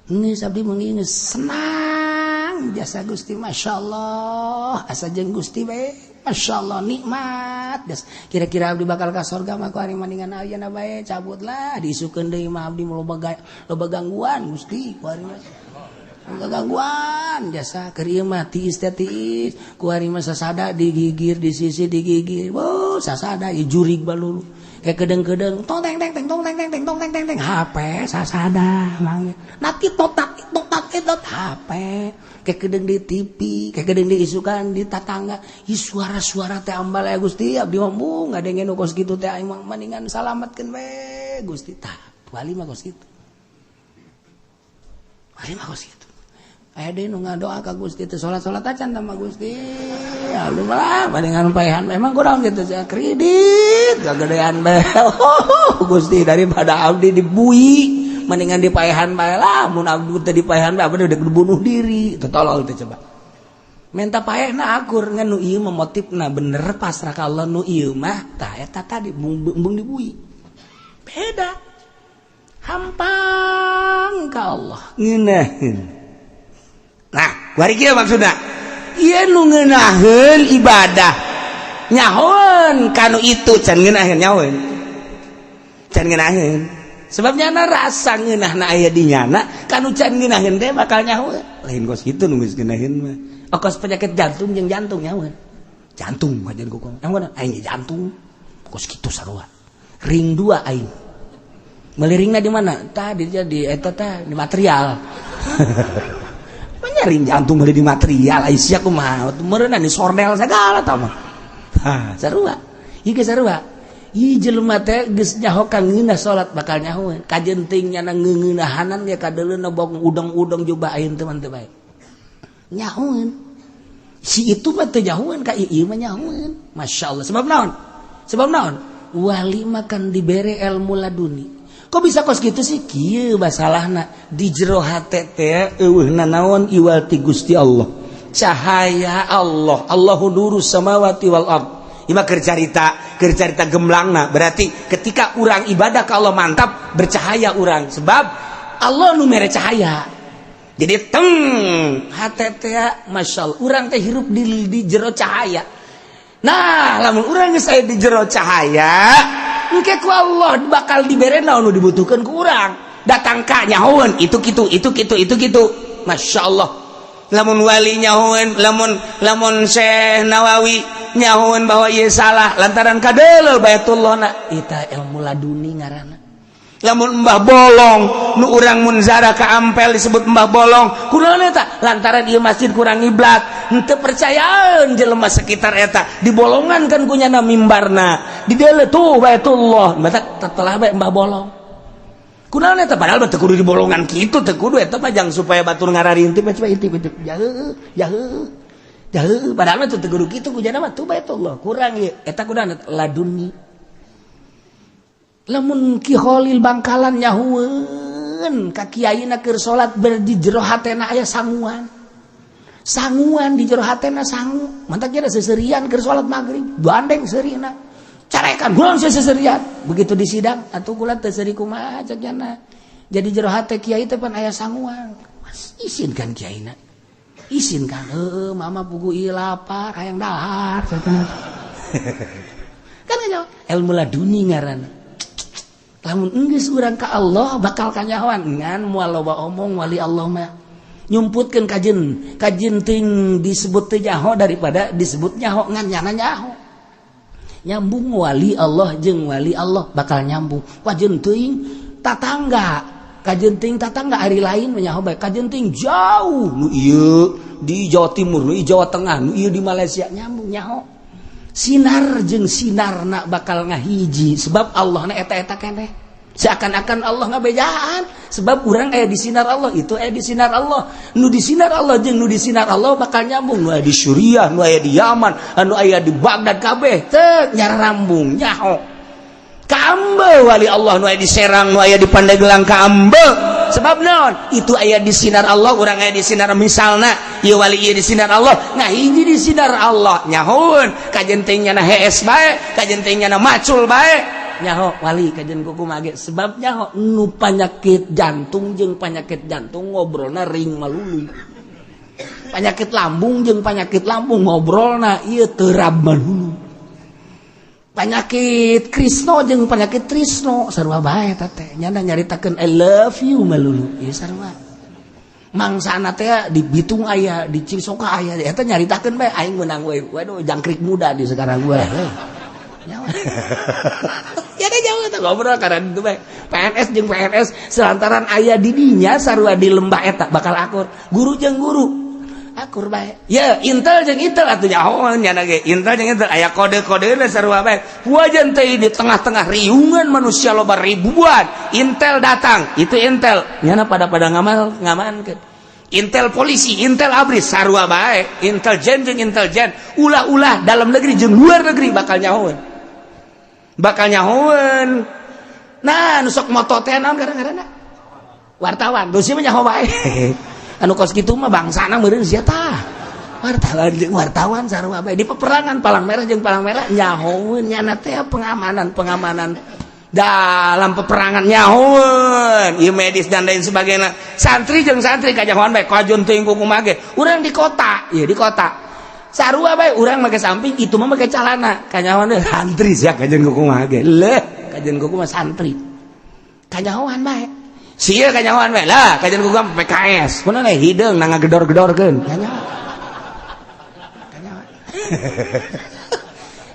Geus abdi mah geus senang jasa Gusti, masyaallah asa jeung Gusti we. Masya Allah nikmat des. Kira-kira abdi bakal ka sorga mah ku ari mendingan ayeuna bae cabutlah diisukeun deui mah abdi loba loba gangguan Gusti ku ari mah. Loba gangguan jasa keur ieu mah tiis teh tiis ku ari mah sasada digigir di sisi digigir. Wow, sasada ieu jurig balulu. Kayak kedeng-kedeng tong teng teng teng tong teng teng teng tong teng teng teng HP sasada mang. Nati tot tot tot tot HP kayak kedeng di TV, kayak kedeng di isukan di tatangga. Ih suara-suara teh ambal ya Gusti, abdi mah ngadengen nu kos kitu teh aing mah mendingan salametkeun we Gusti. Tah, wali mah kos kitu. Wali mah kos kitu. Aya deui nu ngadoa ka Gusti teh salat-salat acan tah mah Gusti. Aduh lah, mendingan paehan memang kurang gitu saya kredit kagedean bae. Gusti daripada abdi dibui mendingan dipaehan bae lah, mun abdi teh dipaehan bae abdi udah bunuh diri. Teu tolol teh coba. Minta paehna akur ngan nu ieu mah motifna bener pasrah ka Allah, nu ieu mah tah eta tadi embung dibui. Beda. Hampang ka Allah. Ngeunaheun. Nah, kuari kieu maksudna. Ieu nu ngeunaheun ibadah. Nyahoeun kanu itu can ngeunaheun nyahoeun. Can ngeunaheun. Sebab nyana rasa ngeunahna aya di nyana, kanu can ngeunaheun teh bakal nyahoeun. Lain kos kitu nu geus ngeunaheun mah. Kos penyakit jantung jeung jantung nyahoeun. Jantung aja ku nyahoeun aing jantung. Kos kitu sarua. Ring 2 aing. Meuli ringna di mana? Tadi jadi eta teh di material. Ring jantung beli di material ai sia kumaha meureunna di sordel segala tah mah. Ha, sarua. Ieu ge sarua. Ieu jelema teh geus nyaho ka ngeunah salat bakal nyahoeun. Kajenting nyana ngeungeunahanan ge kadeuleuna bong udang-udang jubah aing teh mah teu bae. Nyahoeun si itu mah teu nyahoeun ka ieu mah nyahoeun. Masya Allah. Sebab naon? Sebab naon? Wali makan dibere ilmu laduni. Kok bisa kos gitu sih? Kieu masalahna, di jero hate teh euweuh nanaon iwal ti Gusti Allah, cahaya Allah. Allahu nurus samawati wal ard. Ima keur carita gemlangna. Berarti ketika urang ibadah ke Allah mantap, bercahaya urang, sebab Allah nu mere cahaya. Jadi teng hate teh, Masya Allah, urang teh hirup di jero cahaya. Nah, lamun urang geus aya di jero cahaya, engke ku Allah bakal dibere naon nu dibutuhkeun ku urang. Datang ka nyahoeun itu kitu, itu kitu, itu kitu. Masya Allah, lamun wali nyahoeun, lamun lamun Syekh Nawawi nyahoeun bahwa ieu salah lantaran kadeuleu Baitullah na. Eta ilmu laduni ngaranna. Lamun Mbah Bolong nu urang munzara ka Ampel disebut Mbah Bolong, kunaon eta? Lantaran ieu masjid kurang ngiblat, henteu percayaan jelema sekitar eta, dibolongan kan kunyana mimbarna, di deuleu tuh Baitullah. Mata telah bae Mbah Bolong. Kunaon eta? Padahal mah teu kudu dibolongan kitu, teu kudu. Eta mah jang supaya batur ngararinti, coba intip intip, jauh jauh jauh. Padahal mah teu kudu kitu, kunyana mah tuh Baitullah kurang ieu. Eta kunaon? Laduni. Lamun Ki Khalil Bangkalan nyahueun ka kiaina keur salat, ber di jero hatena aya sanguan, sanguan di jero hatena sangu. Mantak kira seserian keur salat maghrib, gandeng seurina, carekan kunaon seserian. Begitu di sidang atuh, kula teu seuri, kumaha cek jana? Jadi jero hate kiai teh pan aya sanguan. Isin kan kiaina? Isin kan? Heueuh, mama pugu ieu lapar, hayang dahar kan. Ilmu laduni ngaranna. Lamun enggeus urang ka Allah bakal kanyahoan, ngan moal loba omong. Wali Allah mah nyumputkeun kajen kajen ting disebut teu nyaho daripada disebut nyaho ngan nyana nyaho. Nyambung wali Allah jeung wali Allah bakal nyambung. Kajen teuing tatangga, kajen teuing tatangga, hari lain mah nyaho bae. Kajen teuing jauh, nu ieu di Jawa Timur, nu ieu Jawa Tengah, nu ieu di Malaysia, nyambung nyaho. Sinar jeung sinar nak bakal ngahiji, sebab Allah na eta-eta keneh. Seakan-akan Allah ngabejaan, sebab urang aya di sinar Allah, itu aya di sinar Allah. Nu di sinar Allah jeung nu di sinar Allah bakal nyambung. Nu aya di Suriah, nu aya di Yaman, anu aya di Baghdad, kabeh teu nyarambung nyaho. Kaambe wali Allah nu aya di Serang, nu aya di Pandeglang, kaambe. Sebab naon? Itu aya di sinar Allah, urang aya di sinar. Misalna ieu wali ieu di sinar Allah, ngahiji di sinar Allah, nyahoeun kajen teh nyana hees bae, kajen teh nyana macul bae. Nyaho wali kajen kumaha ge, sebab nyaho nu penyakit jantung jeung penyakit jantung ngobrolna ring malulu, penyakit lambung jeung penyakit lambung ngobrolna ieu terab malulu, penyakit Krisno jeung penyakit Trisno sarua bae. Eta teh nyana nyaritakeun "I love you" malulu, ieu sarua mangsana teh di Bitung aya, di Cisoka aya. Eta nyaritakeun bae, aing menang we. Waduh, jangkrik muda di sekarang gue. Nyawa ya deh, jauh eta ngobrol karena itu bae. PNS jeung PNS selantaran aya di dinya sarua di lembah eta bakal akur. Guru jeung guru akur bae ya. Intel jeung Intel atuh nyaho nyana ge. Intel jeung Intel aya kode-kodena sarua bae. Wajan teh di tengah-tengah riungan manusia loba ribuan, Intel datang, itu Intel nyana pada pada ngamal ngamankeun. Intel polisi, Intel ABRI sarua bae. Intelijen jeung intelijen, ulah-ulah dalam negeri jeung luar negeri bakal nyahoeun, bakal nyahoeun. Nah, nu sok moto teh naon gara-garana? Wartawan. Dosi mah nyaho bae. Anu kos kitu mah bangsana meureun sia tah. Wartawan jeung wartawan sarua bae. Di peperangan palang merah jeung palang merah nyahoeun nyana teh pengamanan pengamanan dalam peperangan nyahoeun ieu medis dan lain sebagainya. Santri jeung santri kajahoan bae. Kajeun teuing kumaha ge urang di kota ieu, di kota sarua bae. Urang make samping, itu mah make calana, kanyahoan deh santri sia. Kajeun kumaha ge leuh, kajeun kumaha santri kanyahoan bae. Sia kanyahoan bae lah. Kajeun kumaha PKS kunaon hideung na ngagedor-gedorkeun kanyahoan, kanyahoan.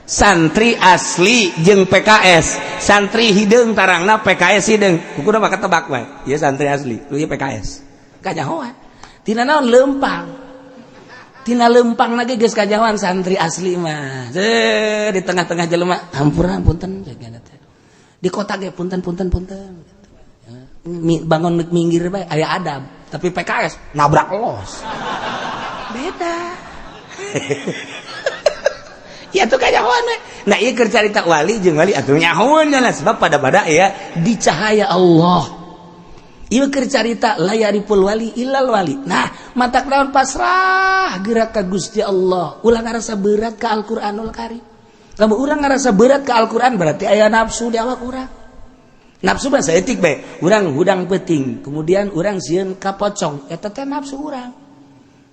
Santri asli jeung PKS, santri hideung tarangna, PKS hideung. Kudu mah ketebak bae ieu santri asli lu, ieu PKS. Kanyahoan tina naon? Lempang. Tina lempang lagi geus kanyahoan santri asli mah. Di tengah-tengah jelema, hampura, punten. Di kota ge punten, punten, punten, bangun minggir bae, aya adab. Tapi PKS nabrak los. Beda. Ya tuh kanyahoan we. Nah ieu keur carita wali jeung wali atuh nyahoan lah sebab pada-pada ya di cahaya Allah. Ieu keur carita la yariful wali illal wali. Nah, matak naon pasrah gerak ka Gusti Allah. Ulah ngarasa berat ka Al-Qur'anul Karim. Lamun urang ngarasa berat ka Al-Qur'an berarti aya nafsu di awak urang. Nafsu mah saeutik bae. Urang hudang peuting, kemudian urang sieun ka pocong, eta teh nafsu urang.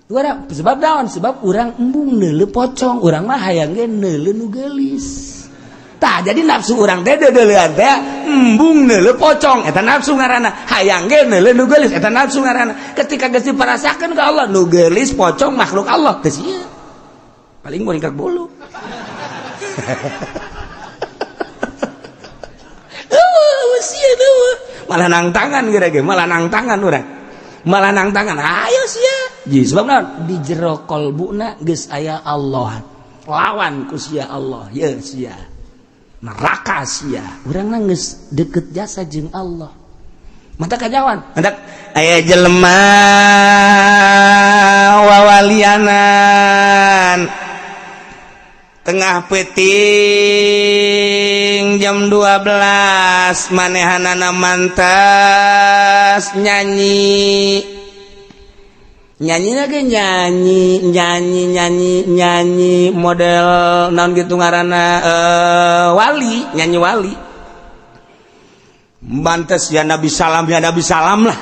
Urang sebab naon? Sebab urang embung neuleu pocong, urang mah hayang ge neuleu nu geulis. Tah jadi nafsu urang teh deudeulean teh embung neuleu pocong, eta nafsu ngaranna. Hayang ge neuleu nu geulis, eta nafsu ngaranna. Ketika geus diparasakeun ka Allah, nu geulis pocong makhluk Allah teu sieun. Paling moringkak bulu. Eueuh sieun eueuh. Malah nang tangan geura ge, malah nang tangan urang. Malah nang tangan, ayo sia. Ji sebab naon? Di jero kolbuna geus aya Allah. Lawan ku sia Allah, ye sia. Neraka sia. Urang geus deket jasa jeung Allah. Mata kajawan. Hendak aya jelema wawalianan tengah peuting jam 12 manehanana mantas nyanyi nyanyi lagi nyanyi nyanyi nyanyi nyanyi model naon gitu ngaranna wali nyanyi wali mantas ya Nabi salam lah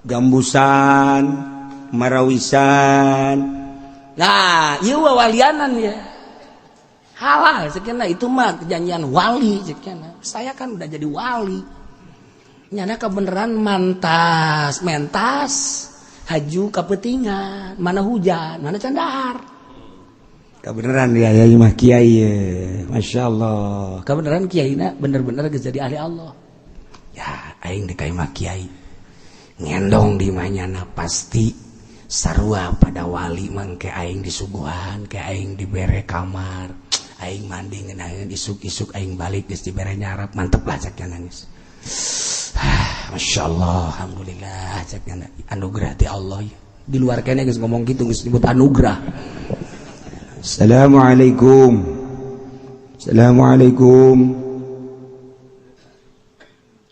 gambusan marawisan. Nah ieu wawalianan ya halal sekian itu mah kejanjian wali sekian. Saya kan udah jadi wali nyana kebenaran mantas mentas haju kapetingan mana hujan mana candahar kebenaran ya ya mah kiai Masya Allah kebenaran kiai na bener-bener geus jadi ahli Allah ya aing di mah kiai ngendong di manyana pasti sarua pada wali mangke aing disuguhan ke aing dibere kamar aing mandi ngeunaheun isuk-isuk aing balik geus dibere nyarap mantep lah cek nangis. Masya Allah, alhamdulillah cek anugerah ti Allah ya. Di luar kene geus ngomong gitu geus disebut anugerah. Assalamualaikum. Assalamualaikum.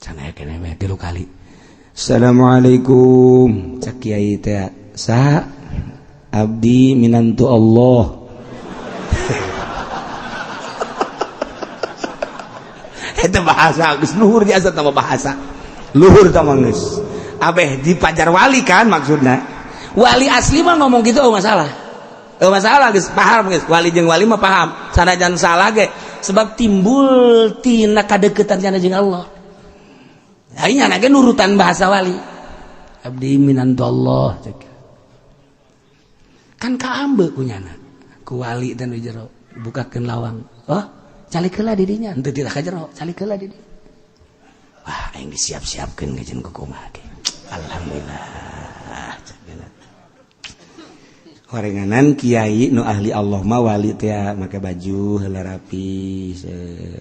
Sana kene we tilu kali. Assalamualaikum. Cek kiai teh sa abdi minantu Allah. Itu bahasa geus luhur jasa tambah bahasa. Luhur tambah geus. Abeh di pajar wali kan maksudna. Wali asli mah ngomong gitu oh masalah. Oh masalah geus paham geus. Wali jeung wali mah paham. Sanajan salah ge sebab timbul tina kadeukeutan cenah jeung Allah. Aing nya ge nurutan bahasa wali. Abdi minantu Allah cek. Kan kaambe kunyana. Ku wali teh nu jero bukakeun lawang. Oh, calik heula di dinya, henteu tira ka jero, calik heula di dinya. Wah, aing disiap-siapkeun gajen ku kumaha ge. Alhamdulillah. Horenganan kiai nu ahli Allah mah wali teh make baju heula rapi,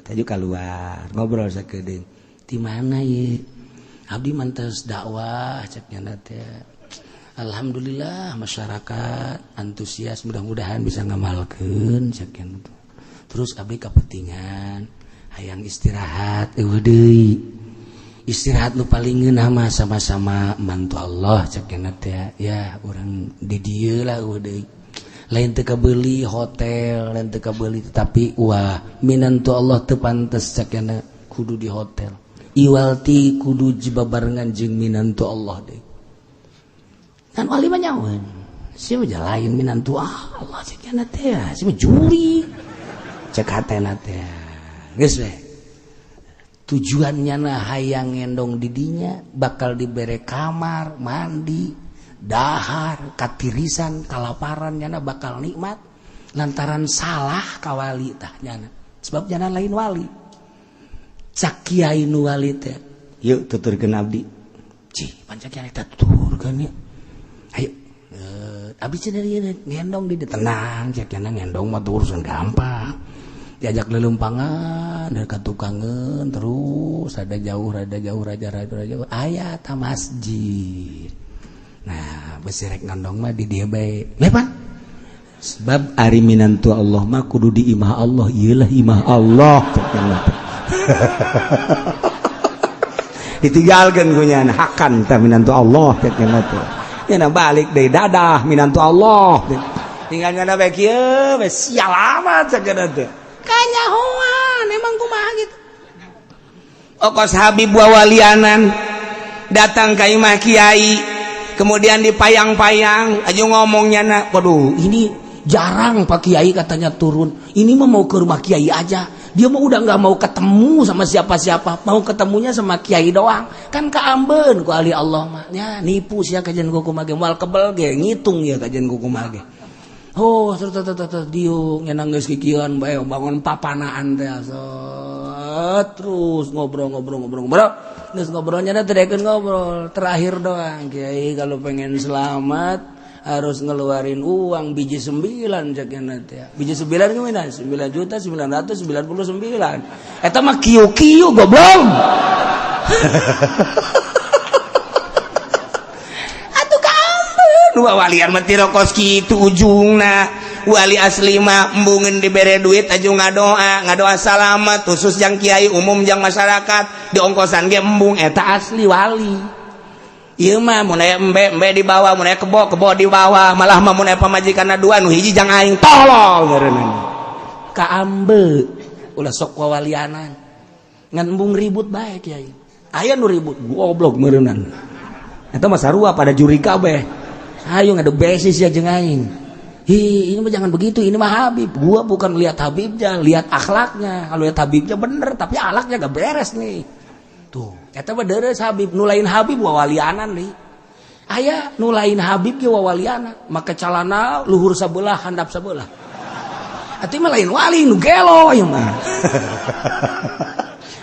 taju keluar ngobrol sakedeung. Di mana ye? Abdi mantes dakwah cek nyana teh. Alhamdulillah masyarakat antusias mudah-mudahan bisa ngamalkeun cek nyana. Terus abdi kapentingan hayang istirahat eueuh deui. Istirahat nu paling ngeunah mah sama-sama mantu Allah cek nyana teh. Ya urang di dieu lah eueuh deui. Lain teu kabeuli hotel, lain teu kabeuli tetapi wah minantu Allah teu pantes cek nyana kudu di hotel. Iwalti kudu jibabarengan jeung minantu Allah deui. Kan wali mah nyaweun. Sia mah lain minantu Allah cek nyana teh, sia mah juri. Cek hatena teh. Geus we. Tujuannya na hayang ngendong didinya bakal dibere kamar, mandi, dahar, katirisan, kalaparan nyana bakal nikmat lantaran salah kawali tah nyana. Sebab nyana lain wali. Cak kiai nu wali teh. Yuk tuturkeun abdi. Cih, pancak kiai teh tuturkeun ya. Ayo. Abdi cenah ngendong di tenang, cek nyana ngendong mah urusan gampang. Diajak lelempangan dari tukangan terus ada jauh raja raja jauh aya ta masjid. Nah, besi rek nondong mah di dieu bae. Lepan. Sebab ari minantu Allah mah kudu di imah Allah, ieulah imah Allah. Ditinggalkeun ku nyana hakan tah minantu Allah cek nya teh. Nya balik deui dadah minantu Allah. Tinggal nyana bae kieu, bae sial amat cek nya teh. Kanyahoan emang kumaha gitu. Okos Habib wawalianan datang ka imah kiai, kemudian dipayang-payang aja ngomongnya nak, waduh ini jarang Pak Kiai katanya turun, ini mah mau ke rumah Kiai aja, dia mah udah nggak mau ketemu sama siapa-siapa, mau ketemunya sama Kiai doang, kan kaambeun ku ahli Allah mah nya nipu sia kajian kuku mage moal kebel ge ngitung ya kajian kuku mage. Oh terus diung nya geus kikieuan bae bangun papanaan teh terus ngobrol-ngobrol-ngobrol geus ngobrolnya teh teu ngobrol terakhir doang Kiai kalau pengen selamat harus ngeluarin uang biji 9 cek nanti ya. Biji 9 gimana? 9.999.000. Eta mah kieu-kieu goblok. Atuh kaambeun walian mah tirokos kitu ujungna. Wali asli mah embungeun dibere duit aju ngadoa, ngadoa salamat khusus jang kiai umum jang masyarakat diongkosan ge embung eta asli wali. Ieu mah mun aya embe embe di bawah, mun aya kebo kebo di bawah, malah mah mun aya pamajikanna dua nu hiji jang aing tolol ngaranna. Kaambe ulah sok wawalianan. Ngan embung ribut bae kiai. Aya nu ribut goblok meureunnan. Eta mah sarua pada juri kabeh. Ayo ngadu besis ya jeung aing. Hi, ini mah jangan begitu, ini mah Habib. Gua bukan lihat Habibnya, lihat akhlaknya. Kalau lihat Habibnya bener, tapi akhlaknya gak beres nih. Tuh, eta mah deres Habib, nu lain Habib wawalianan nih. Aya nu lain Habib ge wawalianan, make calana luhur sabelah handap sabelah. Atuh mah lain wali nu gelo ieu mah.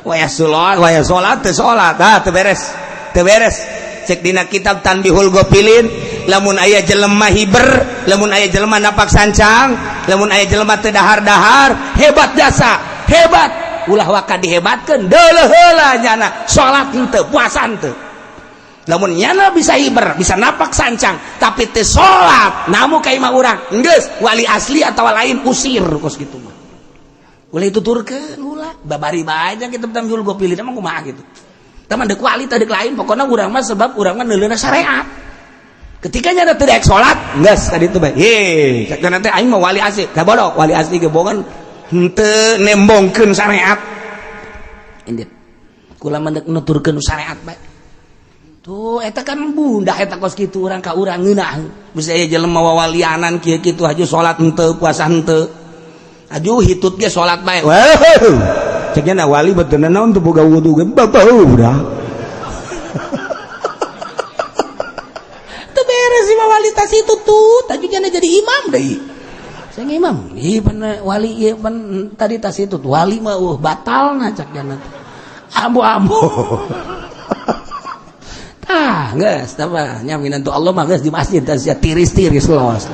Waya salat, waya salat teu salat, ah teu beres. Teu beres. Cek dina kitab Tanbihul Gofilin, lamun aya jelema hiber, lamun aya jelema napak sancang, lamun aya jelema teu dahar-dahar, hebat jasa, hebat. Ulah waka dihebatkeun, deuleuh heula nyana salat henteu, puasa henteu. Lamun nyana bisa hiber, bisa napak sancang, tapi teu salat, namu ka imah urang, geus wali asli atawa lain usir kos kitu mah. Ulah dituturkeun ulah, babari bae kitab Tanbihul Gofilin emang kumaha gitu. Teman dek wali tadi lain pokoknya urang mah sebab urang mah neuleuna syariat. Ketika nyana teu daek salat, geus tadi itu bae. Heh, cek teh aing mah wali asli. Ka bodoh, wali asli ge bogan henteu nembongkeun syariat. Indit. Kula mah deuk nuturkeun syariat bae. Tuh eta kan bunda eta kos kitu urang ka urang ngeunah. Bisa aya jelema wawalianan kieu kitu aju salat henteu, puasa henteu. Aju hitut ge salat bae. Wah. Ceknya na wali betul naon teu boga wudu ge babau udah. Teu beres sih mah wali tas itu tuh, tajunya jadi imam deui. Saya imam, ieu pan wali ieu pan tadi tas itu wali mah batal na cak jana. Ambu-ambu. Tah, geus tah mah nya minantu Allah mah geus di masjid tas ya tiris-tiris los.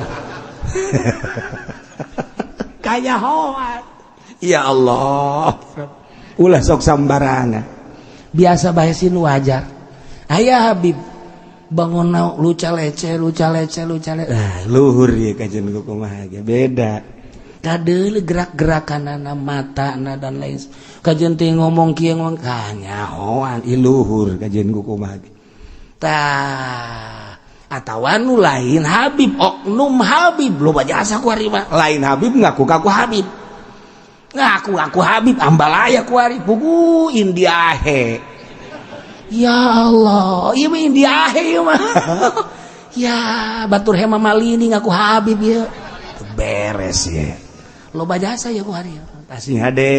Kanyahoan. Ya Allah. Ulah sok sambarangan. Biasa bae sin wajar. Aya Habib bangun luca lece luca lece luca lece. Ah, luhur ya kajian kumaha ge beda. Kadeule gerak-gerakanana matana dan lain. Kajian teh ngomong kieu ngomong kanyahoan ieu luhur kajian kumaha ge. Tah, atawa nu lain Habib oknum Habib loba jasa ku ari mah. Lain Habib ngaku kaku Habib. Ngaku aku Habib ambalaya ku ari pugu Indiahe. Ya Allah, ieu mah Indiahe ieu mah. Ya, batur hema malini ngaku Habib ieu. Beres ya. Loba jasa ya ku ari. Tasih hade.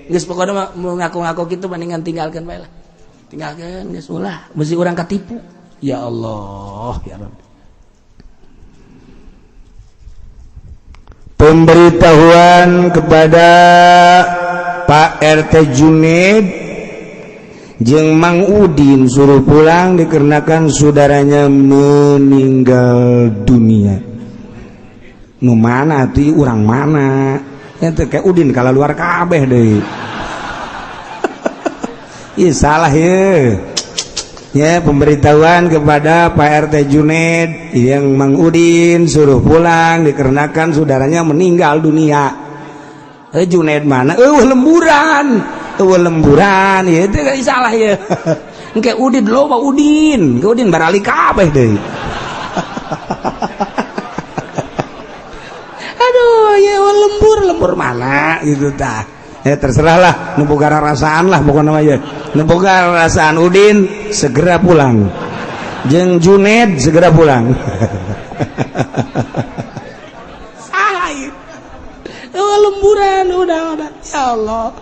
Geus pokona mah mau ngaku-ngaku kitu mendingan tinggalkeun bae lah. Tinggalkeun geus ulah, mesti urang katipu. Ya Allah, ya Rabbi. Pemberitahuan kepada Pak RT Junid jeung Mang Udin suruh pulang dikarenakan saudaranya meninggal dunia. Nu mana tuh urang mana? Ente kayak Udin kalau luar kabeh deui. Ih salah ye. Ya, pemberitahuan kepada Pak RT Juned yang Mang Udin suruh pulang dikarenakan saudaranya meninggal dunia. Eh, Juned mana? Lemburan. Lemburan ya, itu gak salah ya. Engke Udin loba Udin, ke Udin barali kabeh deui. Aduh, ya lembur, lembur mana gitu tah. Ya terserahlah, nu boga rasaan lah pokoknya mah ya. Nu boga rasaan Udin segera pulang. Jeung Juned segera pulang. Salah ieu. Lemburan udah ya Allah.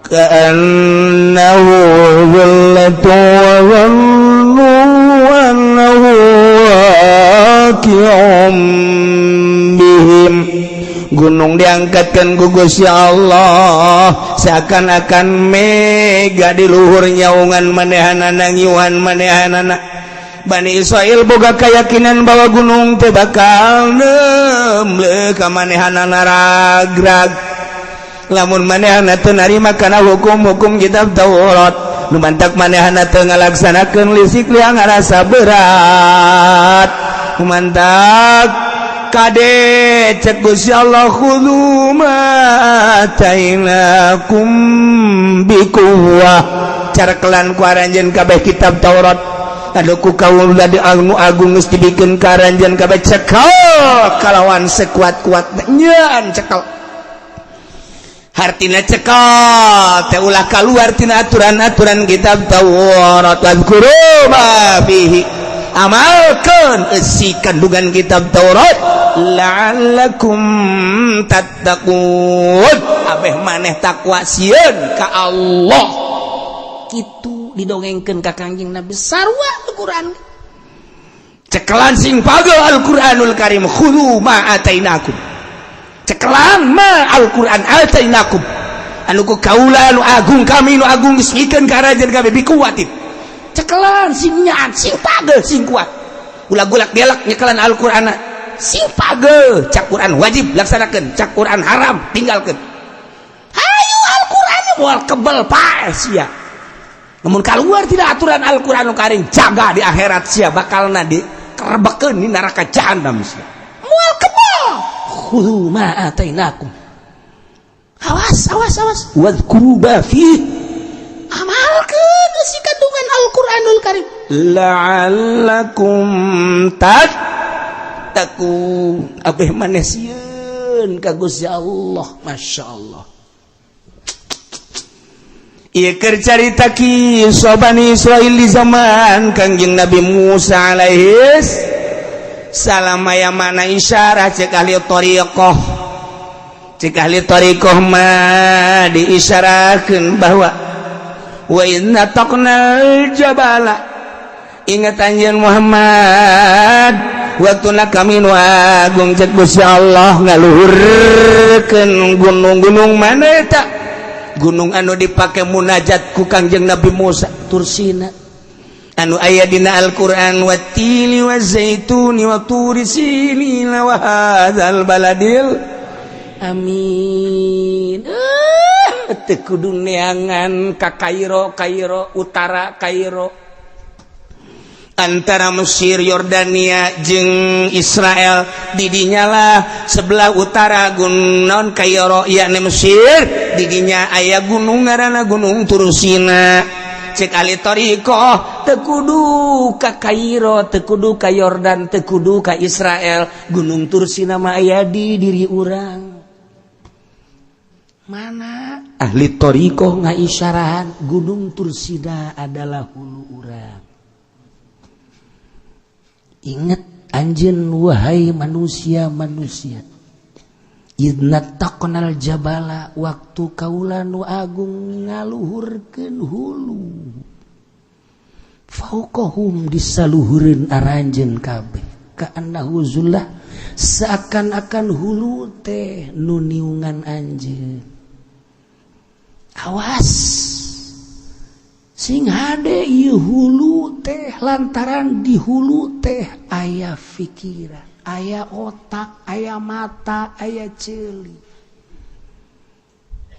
Ka'annahu dhillatu wa dhannu annahu waqi'um bihim. Gunung diangkatkan ku Gusti Allah seakan-akan mega di luhur nyaungan manehanana ngiuhan manehanana. Bani Israel boga keyakinan bahwa gunung teh bakal nemle ka manehanana ragrag. Lamun manehana teu narima kana hukum-hukum kitab Taurat, nu mantak manehana teu ngalaksanakeun lisik liang ngarasa berat. Nu mantak kade cek Gusti Allah khudzu ma atainakum biquwwah. Carkelan ku aranjeun kabeh kitab Taurat. Aduh ku kaula di anu agung geus dibikeun ka aranjeun kabeh cekel kalawan sekuat-kuatna nyaan cekel. Hartina cekel teh ulah kaluar tina aturan-aturan kitab Taurat. Wazkuru ma fihi, amalkeun eusi kandungan kitab Taurat la'allakum tattaqun. Abeh maneh takwa sieun ka Allah. Kitu didongengkeun ka Kangjeng Nabi sarua Al-Qur'an. Cekelan sing pagel Al-Qur'anul Karim, khudhu ma atainakum. Cekelan ma Al-Qur'an atainakum. Anu ku kaula anu agung kami nu agung geus mikeun ka aranjeun kabeh bikuwatin. Cekelan sing nyaat sing pagel sing kuat. Ulah gulak gelak nyekelan Al-Qur'an sing pagel. Cak Qur'an wajib laksanakeun, cak Qur'an haram tinggalkeun. Hayu Al-Qur'an moal kebel pae sia. Namun keluar tidak aturan Al-Qur'anul Karim, jaga di akhirat sia bakalna di kerebekeun di neraka jahanam sia. Moal kebel. Khudhu ma atainakum. Awas awas awas. Wadhkuru ma fihi. Amalkeun eusi kandungan Al-Qur'anul Karim. La'allakum tattaqun. Abeh maneh sieun ka Gusti Allah, masyaallah. Ieu keur carita kisah Bani Israil di zaman Kangjeng Nabi Musa alaihis salam. Aya mana isyarah cek ahli thariqah. Cek ahli thariqah mah diisyarahkeun bahwa wa inna taqnal jabala. Ingat anjeun Muhammad, waktuna kami nu agung cek Gusti Allah ngaluhurkeun gunung-gunung mana eta? Gunung anu dipake munajat ku Kangjeng Nabi Musa Tursina. Anu aya dina Al-Qur'an watini wazaituni wa turi sinina wa hadzal baladil amin. Teu kudu neangan ka Kairo, Kairo utara Kairo antara Mesir, Yordania jeung Israel. Didinyalah sebelah utara gunung Kairo yakni Mesir, didinya aya gunung ngaranna Gunung Tursina. Cek ahli thariqah teu kudu ka Kairo, teu kudu ka Yordan, teu kudu ka Israel. Gunung Tursina mah aya di diri urang. Mana ahli thariqah ngaisyarahan Gunung Tursina adalah hulu urang. Ingat anjeun wahai manusia-manusia, idna taqnal jabala, waktu kaula nu agung ngaluhurkeun hulu, fauqahum disaluhureun aranjeun kabeh, ka'annahu zullah, seakan-akan hulu teh nu niungan anjeun. Awas sing hade ieu hulu teh, lantaran di hulu teh aya pikiran, aya otak, aya mata, aya ceuli.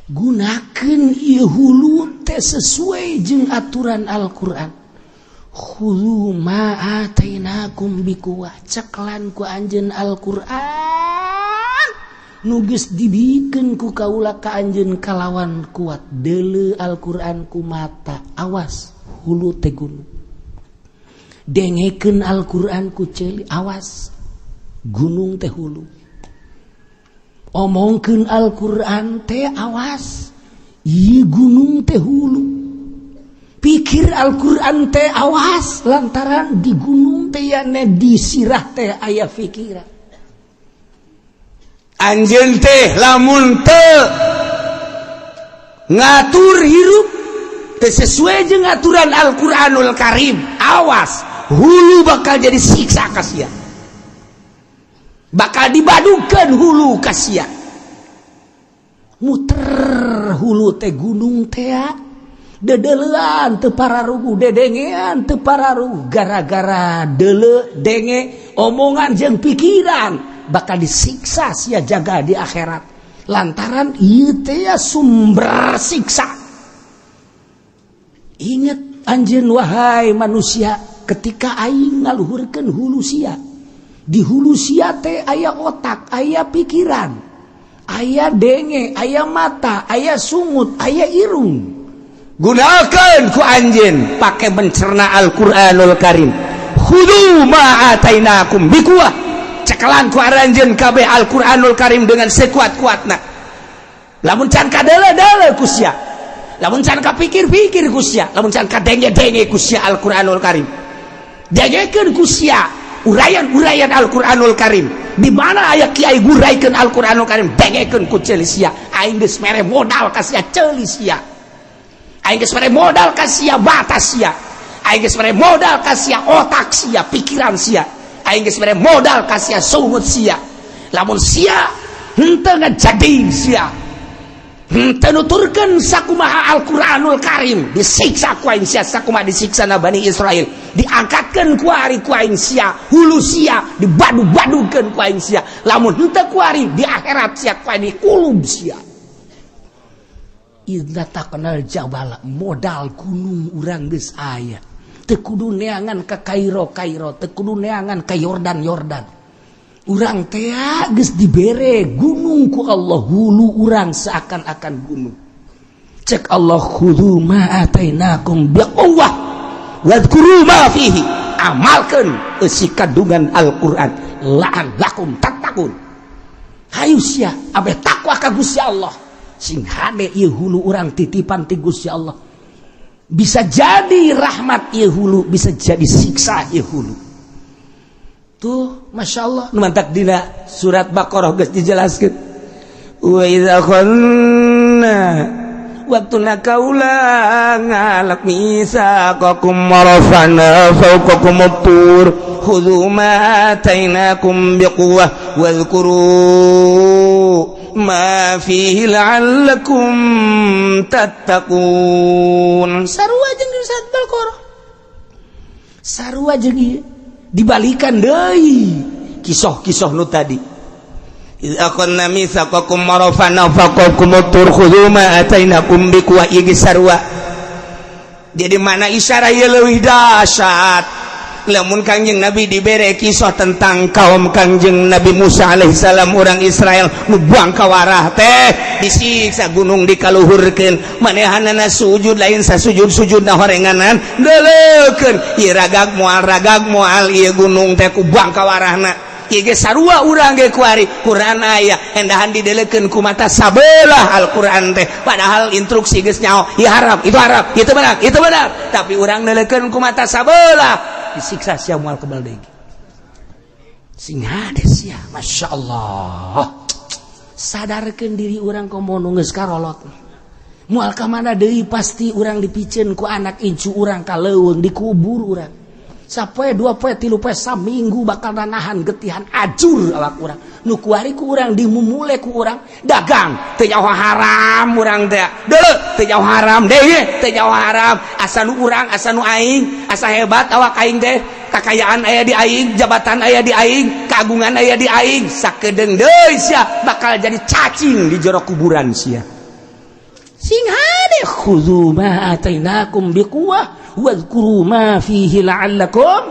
Gunakan ieu hulu teh sesuai jeung aturan Al-Qur'an. Khudzu ma atainakum biquwwah, ceklan ku anjeun Al-Qur'an nu geus dibikeun ku kaula ka anjeun kalawan kuat. Deuleu Al-Qur'an ku mata, awas hulu teh gunung. Dengekeun Al-Qur'an ku ceuli, awas gunung teh hulu. Omongkeun Al-Qur'an teh, awas ieu gunung teh hulu. Pikir Al-Qur'an teh, awas, lantaran di gunung teh yane di sirah teh aya pikiran. Anjeun teh lamun teu ngatur hirup teu sesuai jeung aturan Al-Qur'anul Karim, awas hulu bakal jadi siksa ka sia, bakal dibadukan hulu ka sia. Muter hulu teh gunung teh, dedelean teu pararuguh, dedengean teu pararuguh. Gara-gara deuleu, denge, omongan jeung pikiran, bakal disiksa sia jaga di akhirat, lantaran ieu teh sumber siksa. Ingat anjeun, wahai manusia, ketika aing ngaluhurkeun hulu sia, di hulu sia teh aya otak, aya pikiran, aya denge, aya mata, aya sungut, aya irung. Gunakan ku anjeun pakai mencerna Al-Qur'anul Karim. Khudzu ma atainakum biquwwah, cekalan ku aranjeun kabeh Al-Qur'anul Karim dengan sekuat-kuatna. Lamun can kadeuleu-deuleu ku sia, lamun can kapikir-pikir ku sia, lamun can kadenge-denge ku sia Al-Qur'anul Karim, dengekeun ku sia uraian-uraian Al-Qur'anul Karim. Di mana aya kiai nguraikeun Al-Qur'anul Karim, dengekeun ku ceuli sia. Aing geus mere modal ka sia ceuli sia, aing geus mere modal ka sia mata sia, aing geus mere modal ka sia otak sia, pikiran sia, aing geus mere modal ka sia sungut sia. Lamun sia henteu ngajadi, sia henteu nuturkeun sakumaha Al-Qur'anul Karim, disiksa ku aing sia sakumaha disiksa na Bani Israel. Diangkatkeun ku ari ku aing sia hulu sia, dibadu-badukeun ku aing sia. Lamun henteu kuari, di akhirat sia ku aing dikulub sia. Inna taqnal jabala, modal gunung urang geus aya. Teu kudu neangan ka Kairo Kairo, teu kudu neangan ka Yordan Yordan. Urang teh geus dibere gunung ku Allah, hulu urang seakan-akan gunung. Cek Allah, khudzu ma atainakum biquwwah wadhkuru ma fihi, amalkeun eusi kandungan Al-Qur'an, la'allakum tattaqun. Hayu sia abeh takwa ka Gusti Allah. Sing hade ieu hulu urang titipan ti Gusti Allah. Bisa jadi rahmat ieu hulu, bisa jadi siksa ieu hulu. Tuh, Masya Allah. Nu mantak dina surat Baqarah geus dijelaskeun, wa idza akhadna, waktuna kaula ngalap, mitsaqakum wa rafa'na fawqakum at-tur, khudhu ma atainakum biquwwah wadhkuru ma fihi la'allakum tattaqun. Sarua jeung di surat Baqarah, sarua jeung ieu, dibalikan deui kisah-kisah nu tadi. Idz akhadna mitsaqakum wa rafa'na fawqakum at-tur khudhu ma atainakum biquwwah, ieu geus sarua. Jadi mana isyarat ieu leuwih dahsyat, lamun Kangjeng Nabi dibere kisah tentang kaum Kangjeng Nabi Musa alaihissalam, orang Israel nu buang kawarah teh disiksa, gunung dikaluhurkeun, manehanana sujud lain sasujud sujudna horenganan. Deuleukeun ieu ragag moal, ragag moal ieu gunung teh ku buang kawarahna. Ieu ge sarua urang ge kuari. Quran aya, endahan dideulekeun ku mata sabelah Al-Qur'an teh, padahal instruksi geus nyaho, ieu haram, itu haram, itu benar, itu benar, tapi urang neuleukeun ku mata sabelah, disiksa sia, moal kebal deui. Sing hade sia. Masya Allah, sadarkeun diri urang, komo nu geus karolot. Moal ka mana deui, pasti urang dipiceun ku anak incu urang ka leuweung, dikubur urang. Sapoe, 2 poe, 3 poe, saminggu bakal nahan getihan, ajur awak urang. Nu kuari ku urang dimumule ku urang dagang teu nyaho haram urang teh, deuleu teu nyaho haram, deui teu nyaho haram. Asa nu urang, asa nu aing, asa hebat awak aing teh, kakayaan aya di aing, jabatan aya di aing, kagungan aya di aing. Sakedeung deui sia bakal jadi cacing di jero kuburan sia. Sing hade, khudzu ma atainakum biquwwah wadhkuru ma fihi la'allakum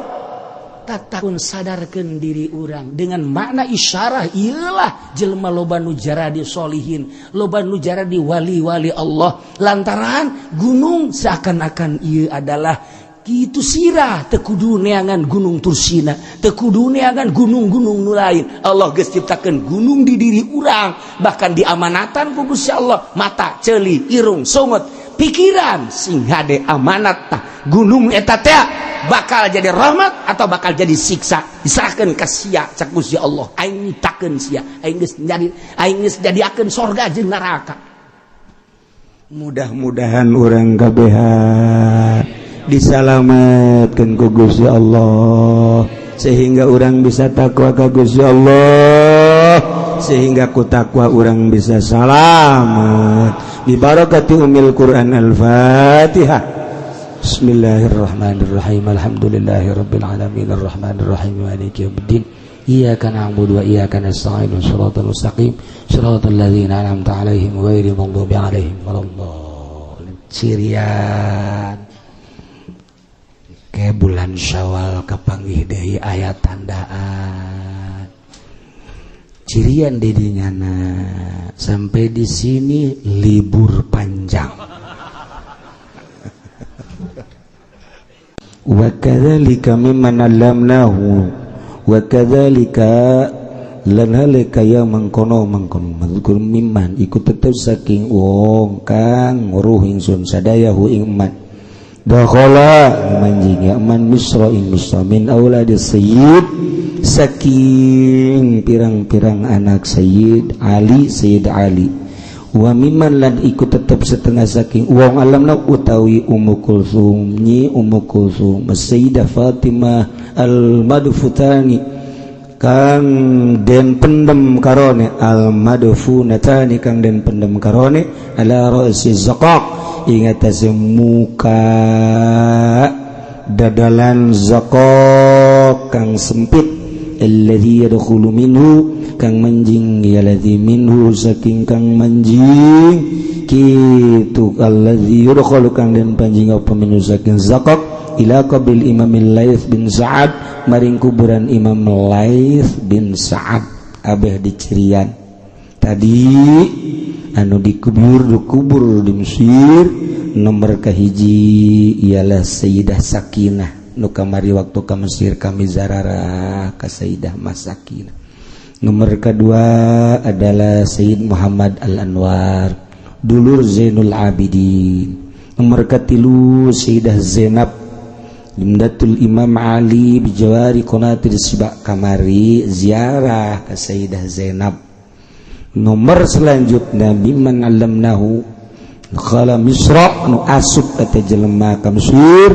tattaqun. Sadarkeun diri urang dengan makna isyarah iyalah jelema loba nu jaradi solihin, loba nu jaradi wali-wali Allah, lantaran gunung seakan-akan ieu adalah kitu sirah. Teu kudu neangan gunung Tursina, teu kudu neangan gunung-gunung nu lain. Allah geus ciptakeun gunung di diri urang, bahkan diamanatan ku Gusti Allah mata, ceuli, irung, sungut, pikiran. Sing hade, amanat tah gunung eta teh bakal jadi rahmat atau bakal jadi siksa, diserahkan ke sia. Cak Gusti Allah, aing nyiptakeun sia, aing geus jadi, aing geus jadiakeun sorga jeung neraka. Mudah-mudahan urang kabehan disalamatkan ku Gusti Allah sehingga urang bisa takwa ka Gusti Allah, sehingga ku takwa urang bisa salamat. Bibarakati umil Quran. Al-Fatihah. Bismillahirrahmanirrahim. Alhamdulillahirabbil alamin, arrahmanirrahim, maliki yaumiddin. Iyyaka na'budu wa iyyaka nasta'in. Shiratal mustaqim. Shiratal ladzina an'amta 'alaihim ghairil maghdubi 'alaihim waladdallin. Cirian ke bulan Syawal kapanggih deui, aya tandaan cirian didinya. Sampai di sini libur panjang. Wa kadzalika mimman allamnahu, wa kadzalika lan hale kaya mangkono mangkono mazkur, mimman iku tetep saking wong kang nguruh ingsun sadaya hu ing man dakhala manjing ya man Misra ing Misra, min auladi sayyid, saking pirang-pirang anak Sayyid Ali, Sayyid Ali. Wa mimman lan iku tetep setengah saking wong alamna utawi Ummu Kulsum, nyi Ummu Kulsum, Sayyidah Fatimah al madfutani kang den pendem karone, al madfunatani kang den pendem karone, ala ra'si zaqaq ing atase muka dadalan zaqaq kang sempit, alladzi yadkhulu minhu kang manjing ya ladzi minhu saking kang manjing kitu, alladzi yudkhalu kang den panjing apa minhu saking zaqaq, ila qabril Imam Laits bin Sa'ad maring kuburan Imam Laits bin Sa'ad. Abeh dicirian tadi anu dikubur, dikubur di Mesir, nomor kahiji ialah Sayyidah Sakinah nu kamari waktu ka Mesir kami zararah ka Sayyidah Masakinah. Nomor kedua adalah Sayyid Muhammad Al-Anwar, dulur Zainul Abidin. Nomor katilu Sayyidah Zainab Imdatul Imam Ali bijawari Qanatir Sibak, kamari ziarah ke Sayyidah Zainab. Nomor selanjutnya mimman allamnahu khala Misra nu asup eta jelema ka Mesir,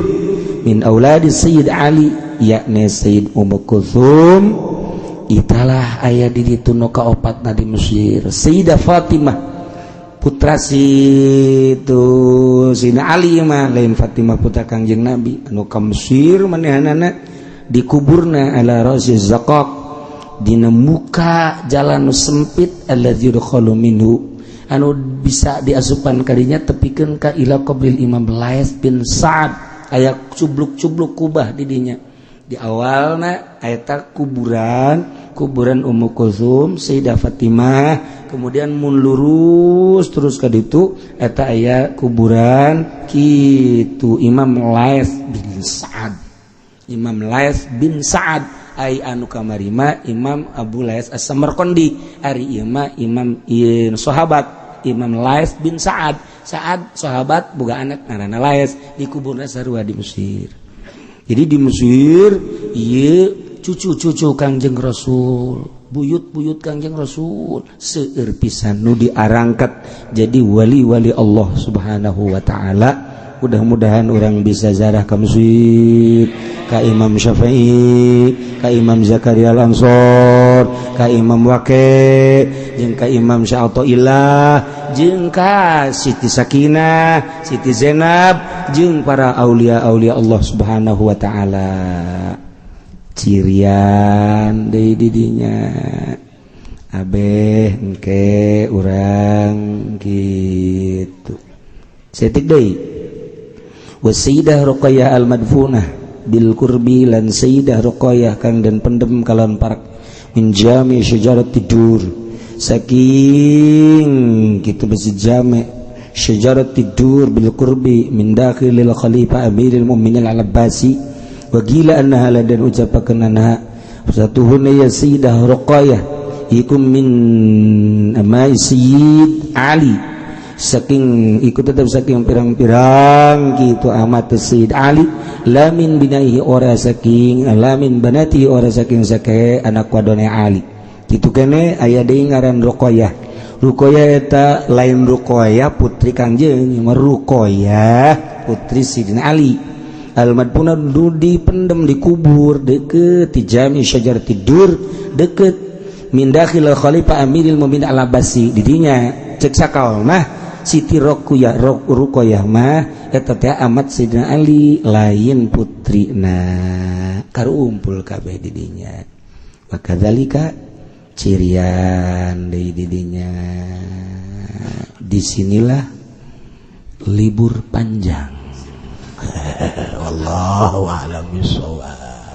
min auladi Sayyid Ali, yakni Sayyid Ummu Kulthum. Italah aya di ditu nu kaopatna di Mesir, Sayyidah Fatimah putra si itu Sina Ali mah lain Fatimah putra Kangjeng Nabi, anu ka Mesir manehanana dikuburna ala rasi zaqaq dina muka jalan nu sempit, alladzi yudkhalu minhu anu bisa diasupan kadinya tepikeun ka ila qabril Imam Laits bin Sa'ad. Aya cubluk-cubluk kubah di dinya. Di awalna eta kuburan, kuburan Ummu Kulsum, Sayyidah Fatimah, kemudian mun lurus terus ka ditu eta aya kuburan kitu Imam Laits bin Sa'ad. Imam Laits bin Sa'ad ai anu kamari mah Imam Abu Laits As-Samarqandi, ari ieu mah Imam ieu sahabat Imam Laits bin Sa'ad. Sa'ad sahabat boga anak ngaranna Laits, dikuburna sarua di Mesir. Jadi di Mesir ieu cucu-cucu Kangjeng Rasul, buyut-buyut Kangjeng Rasul seueur pisan nu diarangkat jadi wali-wali Allah Subhanahu wa taala. Mudah-mudahan urang bisa zarah ka Mesir, ka Imam Syafi'i, ka Imam Zakaria Al-Ansor, ka Imam Waqi, jeung ka Imam Sya'atoillah, jeung ka Siti Sakinah, Siti Zainab, jeung para aulia-aulia Allah Subhanahu wa taala. Cirian deui didinya abeh engke urang gitu. Saeutik deui. Wa Sayyidah Ruqayyah al madfunah bil qurbi, lan Sayyidah Ruqayyah kang den pendem kalawan parak, min jami syajarat tidur, saking kitu masjid jami syajarat tidur, bil qurbi min dakhilil khalifah amiril mu'minin al abbasi. Wa qila annaha, lan den ucapakeun, annaha satuhuna ya Sayyidah Ruqayyah ikum min amai Sayyid Ali, saking ikut tetap saking pirang-pirang gitu amat Sayyid Ali, lamin binaihi ora saking, lamin banati ora saking sake anak wadone Ali. Kitu kene aya deui ngaran Ruqayyah. Ruqayyah eta lain Ruqayyah putri Kangjeng, mah Ruqayyah putri Sidina Ali al madfuna dipendem, dikubur deket di jami syajar tidur, deket min dakhil khalifah amiril mukminin al abbasi. Didinya cek sakaol mah Siti Ruqayyah, Ruqayyah mah eta teh amat Sidina Ali, lain putrina. Karumpul kabeh didinya. Wakadzalika cirian deui didinya. Disinilah libur panjang. Wallahu a'lam bishawab.